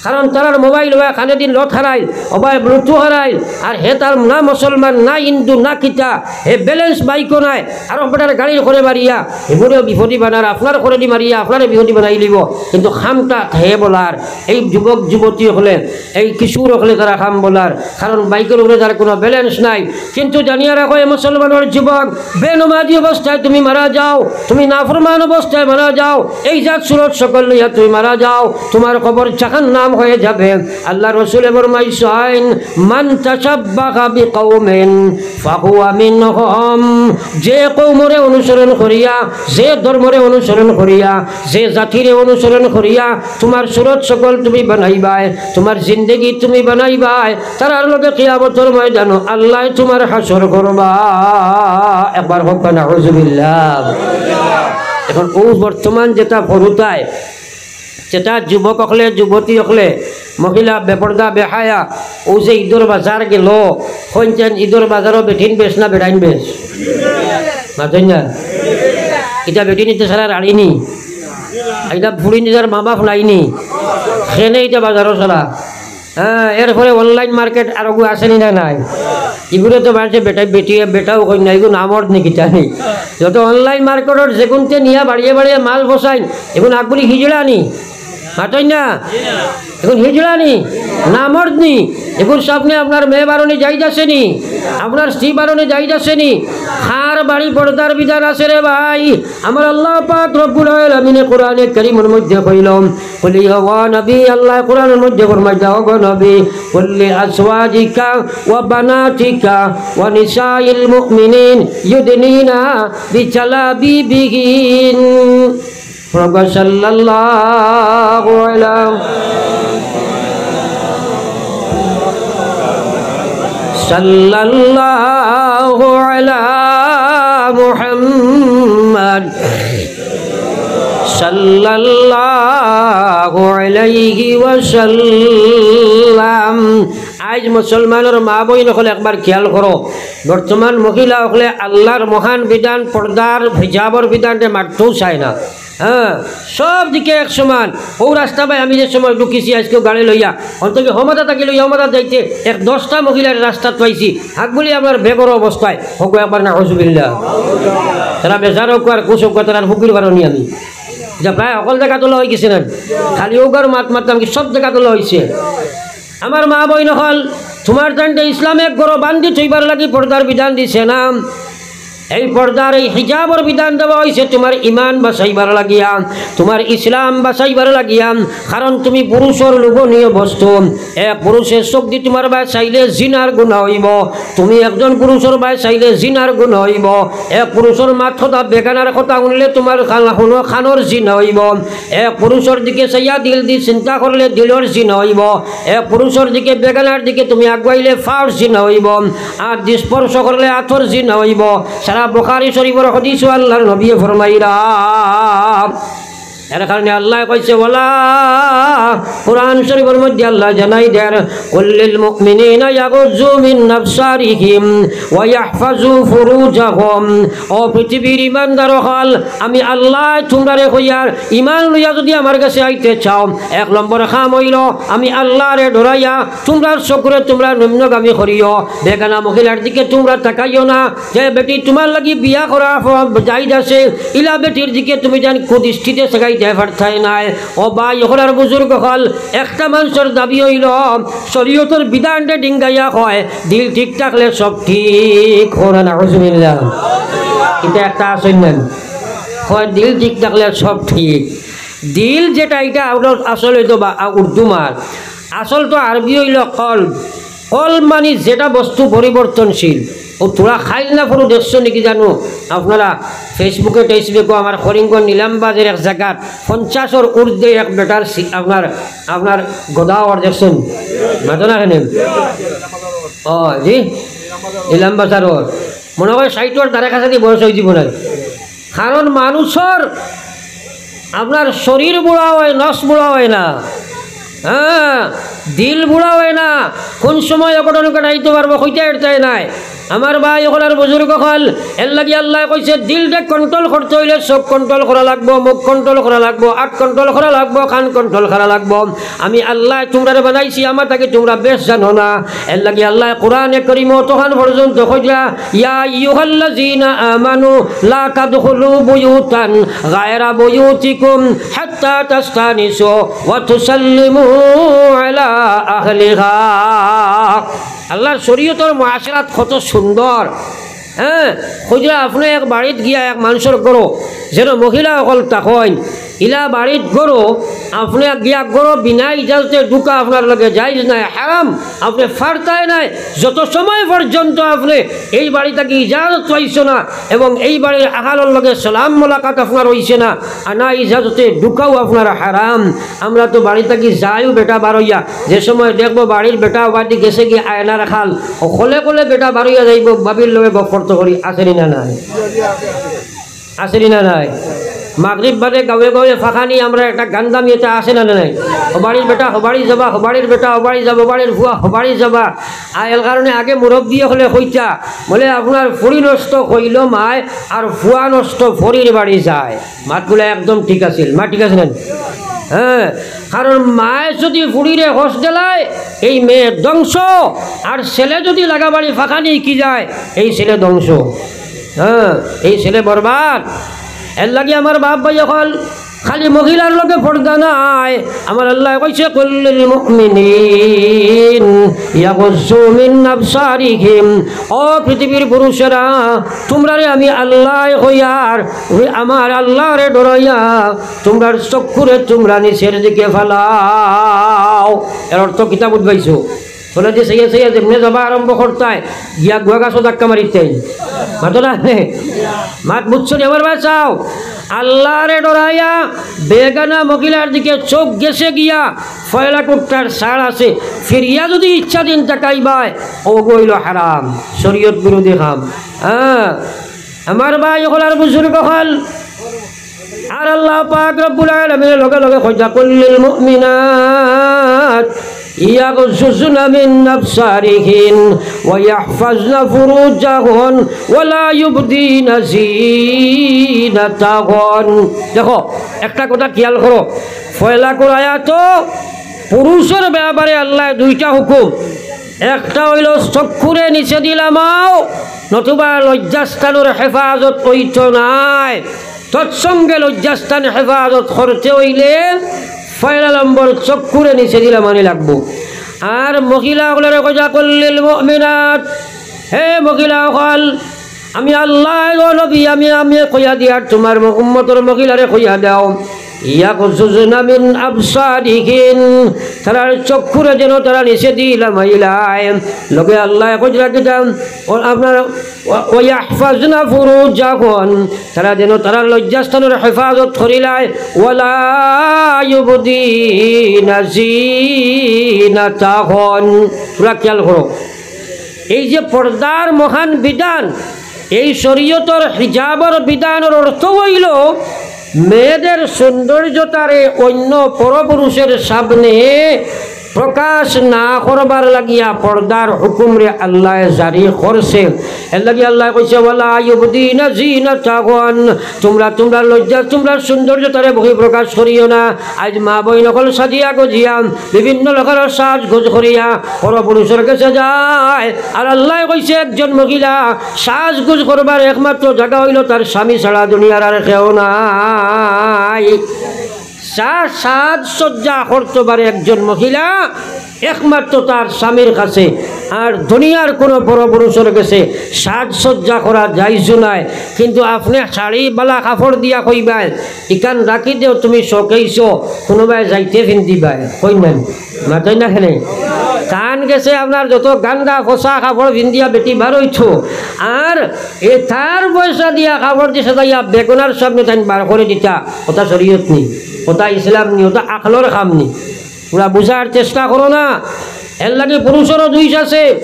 কারণ তারার মোবাইল অবায় কানেদি লত হারাইল, অবায় ব্লুটুথ হারাইল, আর হে তার না মুসলমান, না হিন্দু, না কিতা, হে ব্যালেন্স বাইকও নাই, আর বেটার গাড়ির করে মারিয়া, হে মনেও বিপদি বানার, আপনার করেদি মারিয়া, আপনারে বিপদি বানাইলিবো। কিন্তু কামটা হে বলার, এই যুবক যুবতী অকলে, এই কিশোর অকলে তারা কাম বলার, কারণ বাইকর উপরে তার কোনো ব্যালেন্স নাই। কিন্তু জানিয়া রাখো, এ মুসলমানর যুবক, বেনমাজি অবস্থায় তুমি মারা যাও, তুমি নাফরমান অবস্থায় মারা যাও, এই জাত সুরত সকল লইয়া তুমি মারা যাও, তোমার কবর জাহান্নাম। হয়ে যাবে। আল্লাহ রসুলে ফরমাইছইন, "মান তাশাব্বাহা বিকাওমিন ফাহুয়া মিনহুম।" যে কওমরে অনুসরণ করিয়া, যে ধর্মরে অনুসরণ করিয়া, যে জাতিরে অনুসরণ করিয়া তুমার সুরত সকল তুমি বানাইবায়, তুমার জিন্দেগি তুমি বানাইবায়, তারার লগে কিয়ামতর ময়দানো আল্লায় তুমার হাশর করবা। একবার কউক্কা নাউজুবিল্লাহ। এখন অউ বর্তমান যেটা ফরুতায়, যেটা যুবক অকলে, যুবতী অকলে, মহিলা বেপর্দা, বেহায়া, অউ যে ইদর বাজার গেল, কইন যেন ইদর বাজারো বেটিন বেশ না বেটাইন বেশ? মাতইন না। ইটা বেটিন ইতা ছাড়া রাড়ি নি? ইটা ফুড়িন ইতার মা বাপ নাই নি? কেনে ইটা বাজারো ছাড়া? হ্যাঁ, এরপরে online market আরোগু আছে নি না নাই? ইগুরে তো মানষে বেটা, বেটি, বেটাও কইন না, ইগু নামর্দ নি কিতা নি? যত online marketর যেগুনতে নিয়া বাড়িয়ে বাড়িয়ে মাল বসাইন, এগুন আগুলি হিজড়া নি? মাতইন না? এগুন হিজড়া নি? নামর্দ নি? এগুন সামনে আপনার মেয়ে বারনি জায়েজ আছে নি? আপনার স্ত্রী বারনি জায়েজ আছে নি? কার বাড়ি পর্দার বিধান আছে রে ভাই? আমার আল্লাহ পাক রব্বুল আলামিনে কোরআনে কারীমর মধ্যে কইল, বলি, "ও নবী, আল্লাহ কোরআনর মধ্যে ফরমাইতা, ও গো নবী, কুল্লি আজওয়াজিকা ওয়া বানাতিকা ওয়া নিসাইল মুমিনিন ইউদিনিনা বিজালাবিবিহিন।" পড়বা, সাল্লাল্লাহু আলা, সাল্লাল্লাহু আলা মুহাম্মদ। সাল্লাল্লাহু আলাইহি ওয়াসাল্লাম। আইজ মুসলমানর মা বইন অকল একবার খেয়াল করো, বর্তমান মহিলা অকলে আল্লাহর মহান বিধান, পর্দার হিজাবর বিধানরে মাততেও চায় না। হ্যাঁ, সব দিকে এক সমান। অউ রাস্তা বায় আমি যে সময় ঢুকিছি আইজকে গাড়ি লইয়া, অন্তত হমাদা থাকি লইয়া হমাদা যাইতে এক দশটা মহিলার রাস্তাত পাইছি। হাক বুলি আপনার বেগর অবস্থায়, কউক্কা একবার নাউজুবিল্লাহ। তারা বেজার অউক্কা আর খুশ অউক্কা, তারার ফুকির বারনি আমি। যা প্রায় হকল জাগাত অলা অইগেছে না, খালি অউগার মাত মাততাম কি সব জাগাত অলা অইছে। আমার মা বইন অকল, তুমার জানতে ইসলামে ঘরো বান্দি থইবার লাগি পর্দার বিধান দিছে না। এই পর্দার, এই হিজাবর বিধান দেওয়া অইছে তুমার ইমান বাঁচাইবার লাগিয়া, তুমার ইসলাম বাঁচাইবার লাগিয়া। কারণ তুমি পুরুষর লোভনীয় বস্তু। এক পুরুষর চোখ দি তুমার বায় চাইলে জিনার গুনা অইবো, তুমি একজন পুরুষর বায় চাইলে জিনার গুনা অইবো। এক পুরুষর মাত কথা, বেগানার কথা হুনলে তুমার কান, হুনো, কানর জিনা অইবো। এক পুরুষর দিকে চাইয়া দিল দি চিন্তা করলে দিলর জিনা অইবো। এক পুরুষর দিকে, বেগানার দিকে তুমি আগুয়াইলে পাওর জিনা অইবো। আর দি স্পর্শ করলে আতর জিনা অইবো। সারা বুখারী শরীফর হাদিসো আল্লাহর নবীয়ে ফরমাইরা। এর কারণে আল্লায় কইছে, ওয়ালা, কোরআন শরীফর মধ্যে আল্লায় জানাই দের, "কুল্লিল মুমিনিনা ইয়াগুজ্জু মিন আবসারিহিম ওয়া ইয়াহফাজু ফুরুজাহুম।" ও পৃথিবীর ইমানদার অকল, আমি আল্লায় তুমরারে কইয়ার, ইমান লইয়া যুদি আমার গেছে আইতে চাও, এক নম্বর কাম অইলো, আমি আল্লারে ডরাইয়া তুমরার চকুরে তুমরা নিম্নগামী করিও। বেগানা মহিলার দিকে তুমরা তাকাইও না। যে বেটি তুমার লাগি বিয়া করা ফ-, জায়েজ আছে, ইলা বেটির দিকে তুমি যেন কুদৃষ্টিতে তাকাইতায় পারতায় নায়। ও ভাই অকল আর বুজুর্গ অকল, একটা মানষর দাবি অইলো, শরীয়তর বিধানরে ডিঙ্গাইয়া কয়, দিল ঠিক থাকলে সব ঠিক। কও না, নাউজুবিল্লাহ। ইটা একটা আসল নাম। কয়, দিল ঠিক থাকলে সব ঠিক। দিল যেটা, ইটা আসল অইতো বা-, আ, উর্দু মাত। আসল তো আরবি অইলো কলব। কলব মানি যেটা বস্তু পরিবর্তনশীল। অউ থুড়া কাইল না পরু দেখছো নি কি জানো? আপনারা Facebook-এ টেসবুকো আমার করিমগঞ্জ নিলামবাজার এক জাগাত পঞ্চাশর ঊর্ধ্বে এক বেটার সি-, আপনার, আপনার গদা অর দেখছো নি? মাতো না কেনে? ও, জি? নিলামবাজারর। মনে কয় ষাইটর ধারে কাছে দি বয়স অইযিবো না। কারণ মানুষর আপনার শরীর বুড়া অয়, নফস বুড়া অয় না। হ্যাঁ, দিল বুড়া অয় না। কুন সময় অঘটন ঘটাইতো পারবো, কইতায় পারতায় নায়। আমার ভাই অকল আর বুজুর্গ অকল, এরলাগি আল্লায় কইছে, দিলরে control করতে অইলে চোখ control করা লাগবো, মুখ control করা লাগবো, আত control করা লাগবো, কান control করা লাগবো। আমি আল্লায় তুমরারে বানাইছি, আমার থাকি তুমরা বেশ জানো না। এরলাগি আল্লায় কোরআনে করিমো অতখান পর্যন্ত কইরা, ইয়া আইয়ুহাল্লাযীনা আমানু লা তাদখুলু বুয়ুতান গায়রা বুয়ুতিকুম হাত্তা তাস্তানিসু ওয়া তুসাল্লিমু আলা আহলিহা। আল্লাহর শরীয়তর মুআশারাত কত সুন্দর। হ্যাঁ, কইরা আপনে এক বাড়িত গিয়া এক মানষর ঘরো যেন মহিলা অকল থাকইন, ইলা বাড়িত ঘরো আপনে গিয়া ঘরো বিনা ইজাজতে ঢুকা আপনার লগে জায়েজ নায়, হারাম। আপনে পারতায় নায়, যত সময় পর্যন্ত আপনে এই বাড়ি থাকি ইজাজত পাইছো না এবং এই বাড়ির আহালর লগে সালাম মোলাকাত আপনার অইছে না, আনা ইজাজতে ঢুকাও আপনার হারাম। আমরা তো বাড়ি থাকি যাইও বেটা বারইয়া, যে সময় দেখবো বাড়ির বেটা ওবাদি গেছে গিয়া আয়নার খাল, ও খলে খলে বেটা বারইয়া যাইবো, বাবির লগে গফ করতো করি, আছে নি না নাই? আছে নি না নাই? মাগরিব বাদে গাঁওয়ে গাঁওয়ে ফাঁকানি আমরা একটা গান্দা মিয়েতে আছে না নাই? হবাড়ির বেটা হবাড়ি যাবা, হবাড়ির বেটা হবাড়ি যাবা, হবাড়ির ফুয়া হবাড়ি যাবা। আর এর কারণে আগে মুরব্বি হলে কইতা, বলে, "আপনার ফুড়ি নষ্ট কইল মায়, আর ফুয়া নষ্ট ফরির বাড়ি যায়।" মাতগুলা একদম ঠিক আছিল, মা ঠিক আছে না? হ্যাঁ, কারণ মায় যদি ফুড়িরে হস দিলায়, এই মেয়ে ধ্বংস, আর ছেলে যদি লাগাবাড়ি ফাঁকানি কি যায়, এই ছেলে ধ্বংস। হ্যাঁ, এই ছেলে বরবাদ। এর লাগি আমার বাপ ভাই অকল, খালি মহিলার লগে পর্দা নাই। আমার আল্লায় কইছে, "কুল্লিল মুমিনিন ইয়াগুজ্জু মিন আবসারিহিম।" ও পৃথিবীর পুরুষেরা, তুমরারে আমি আল্লায় কইয়ার, ওই আমার আল্লাহরে ডরাইয়া তুমরার চক্ষুরে তুমরা নিচের দিকে ফালাও। এর অর্থ কিতা বুঝবাইছো? বলে যে সেইয়া সেইয়া যেমনে যাবা আরম্ভ করতায়, গিয়া গুয়া গাছো ধাক্কা মারিতায়। মাতো না? মাত বুঝছো নি আমার ভাই? চাও, আল্লাহরে ডরাইয়া বেগানা মহিলার দিকে চোখ গেছে গিয়া, পয়লা কুট্টার ছাড় আছে, ফিরিয়া যদি ইচ্ছা দিন তাকাইবায়, ওগু অইল হারাম, শরীয়ত বিরোধী কাম। হ্যাঁ, আমার ভাই অকল আর বুজুর্গ অকল, আর আল্লাহ পাক রব্বুল আলামিনের লগে লগে কইতা, "কুল্লিল মুমিনাত ইয়াগুজ্জুজনা মিন আবসারিহিন ওয়া ইয়াহফাজনা ফুরুজাহুন ওয়া লা ইউবদিনা জিনাতাহুন।" দেখো, একটা কথা খেয়াল করো, পয়লা কুট্টার আয়াতো পুরুষর ব্যাপারে আল্লায় দুইটা হুকুম, একটা অইল চক্ষুরে নিচেদি লামাও, নতুবা লজ্জাস্থানর হেফাজত অইতো নায়। তৎসঙ্গে লজ্জাস্থান হেফাজত করতে অইলে পয়লা নম্বর চক্ষুরে নিচেদি লামানি লাগবো। আর মহিলা অকলরে কইতা, "কুল্লিল মুমিনাত", হে মহিলা অকল, আমি আল্লাহ, ও নবী, আমি, আমি কইয়া দিয়ার তুমার ম-, উম্মতর মহিলারে কইয়া দেও, ইয়াগুজ্জুজনা মিন আবসারিহিন, তারার চক্ষুরে যেন তারা নিচেদি লামাইলায়। লগে আল্লায় কইরা কিতা, ও আপনার, ওয়া, ওয়া ইয়াহফাজনা ফুরুজাহুন, তারা যেন তারার লজ্জাস্থানর হেফাজত করিলায়। ওয়ালা ইউবদিনা জিনাতাহুন। পুরা খেয়াল করো, এই যে পর্দার মহান বিধান, এই শরীয়তর হিজাবর বিধানর অর্থ অইল মেয়েদের সৌন্দর্যতারে অন্য পরপুরুষের সামনে প্রকাশ না করবার লাগিয়া পর্দার হুকুমরে আল্লায় জারি করছে। এর লাগি আল্লায় কইছে, "ওয়ালা ইউবদিনা জিনাতাহুন", তুমরা, তুমরার লজ্জা, তুমরার সৌন্দর্যতারে বহিঃপ্রকাশ করিও না। আইজ মা বইন অকল সাজিয়া গজিয়া বিভিন্ন রকমর সাজগোজ করিয়া পরপুরুষর গেছে যায়। আর আল্লায় কইছে, একজন মহিলা সাজগোজ করবার একমাত্র জাগা অইল তার স্বামী ছাড়া দুনিয়ার আর কেউ নাই। যা সাজসজ্জা করতে পারে একজন মহিলা একমাত্র তার স্বামীর কাছে, আর দুনিয়ার কোনো পরপুরুষর গেছে সাজসজ্জা করা জাইজ নায়। কিন্তু আপনে শাড়ি বালা কাপড় দিয়া কইবায়, "ইখান রাখি দেও, তুমি শৌকেইছো, কোনোবায় যাইতে ফিন্দিবায়", কই নাই? মাতইন না কেনে? তান গেছে আপনার যত গান্দা ফসা কাপড় ফিন্দিয়া বেটি বার অইতো, আর এ তার পয়সা দিয়া কাপড় দি সাজাইয়া বেগুনার সামনে তাইন বার করি দিতা, ওটা শরীয়ত নি, ওটা ইসলাম নি, ওটা আখলর কাম নি। পুরা বুঝার চেষ্টা করো না। এর লাগি পুরুষরও দুষ আছে।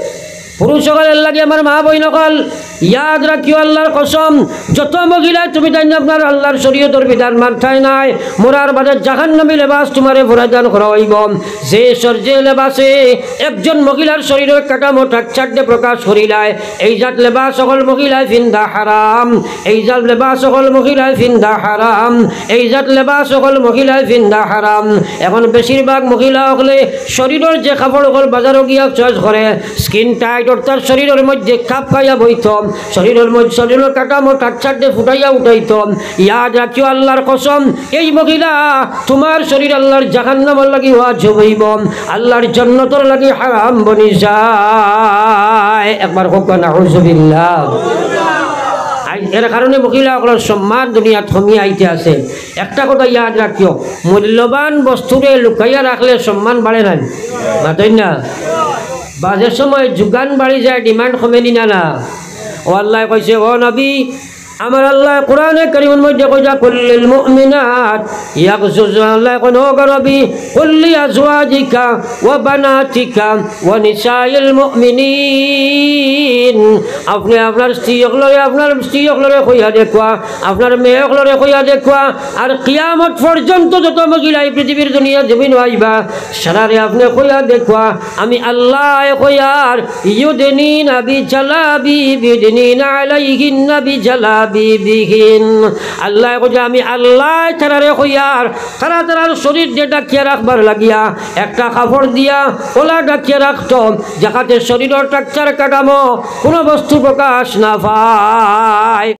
পুরুষ অকল, এর লাগি আমার মা বইন অকল, ইয়াদ রাখিও আল্লাহর কসম, যত মহিলা তুমি তাইন আপনার আল্লাহর শরীয়তর বিধান মানতায় নায়, মরার বাদে জাহান্নামী লেবাস তুমারে পরিধান করা অইবো। যে সর-, যে লেবাসে একজন মহিলার শরীরর কাঠামো ঠাকচাড্ডে প্রকাশ করিলায়, এই জাত লেবাস অকল মহিলায় ফিন্দা হারাম, এই জাত লেবাস অকল মহিলায় ফিন্দা হারাম, এই জাত লেবাস অকল মহিলায় ফিন্দা হারাম। এখন বেশিরভাগ মহিলা অকলে শরীরর যে কাপড় অকল বাজারো গিয়া choice করে, skin tight, অর্থাৎ শরীরর মধ্যে খাপ খাইয়া বইতো, শরীরর মধ্যে, শরীরর কাঠামো ঠাকচাড্ডে ফুটাইয়া উঠাইতো। ইয়াদ রাখিও আল্লাহর কসম, এই মহিলা, তুমার শরীর আল্লাহর জাহান্নামর লাগি ওয়াজিব অইবো, আল্লাহর জন্নতর লাগি হারাম বনি যায়। একবার কউক্কা, নাউজুবিল্লাহ। এর কারণে মহিলা অকলর সম্মান দুনিয়াত কমিয়া আইতে আছে। একটা কথা ইয়াদ রাখিও, মূল্যবান বস্তুরে লুকাইয়া রাখলে সম্মান বাড়ে না, মাতইন না। বাজে সময় যোগান বাড়ি যায়, demand কমে নি না, না? ও আল্লায় কইছে, ও নবী, আমার আল্লায় কোরআনে কারীমর মধ্যে কইতা, "কুল্লিল মুমিনাত ইয়াগজুজ", আল্লায় কইন, "ও গো নবী, কুল্লি আজওয়াজিকা ওয়া বানাতিকা ওয়া নিসাইল মুমিনিন।" আপনে আপনার স্ত্রী অকলরে, আপনার স্ত্রী অকলরে কইয়া দেখউক্কা, আপনার মেয়ে অকলরে কইয়া দেখউক্কা, আর কিয়ামত পর্যন্ত যত মহিলা এই পৃথিবীর দুনিয়া জমিন আইবা, সারারে আপনে কইয়া দেখউক্কা, আমি আল্লায় কইয়ার, "ইউদিনিনা বিজালাবিবিহিন্না আলাইহিন্না বিজালাবিবিহিন।" আল্লায় কইছে, আমি আল্লায় তারারে কইয়ার, তারা তারার শরীররে ঢাকিয়া রাখবার লাগিয়া একটা কাপড় দিয়া ওলা ঢাকিয়া রাখতো, যাহাতে শরীরর structure কাঠামো কোনো বস্তু প্রকাশ না পায়।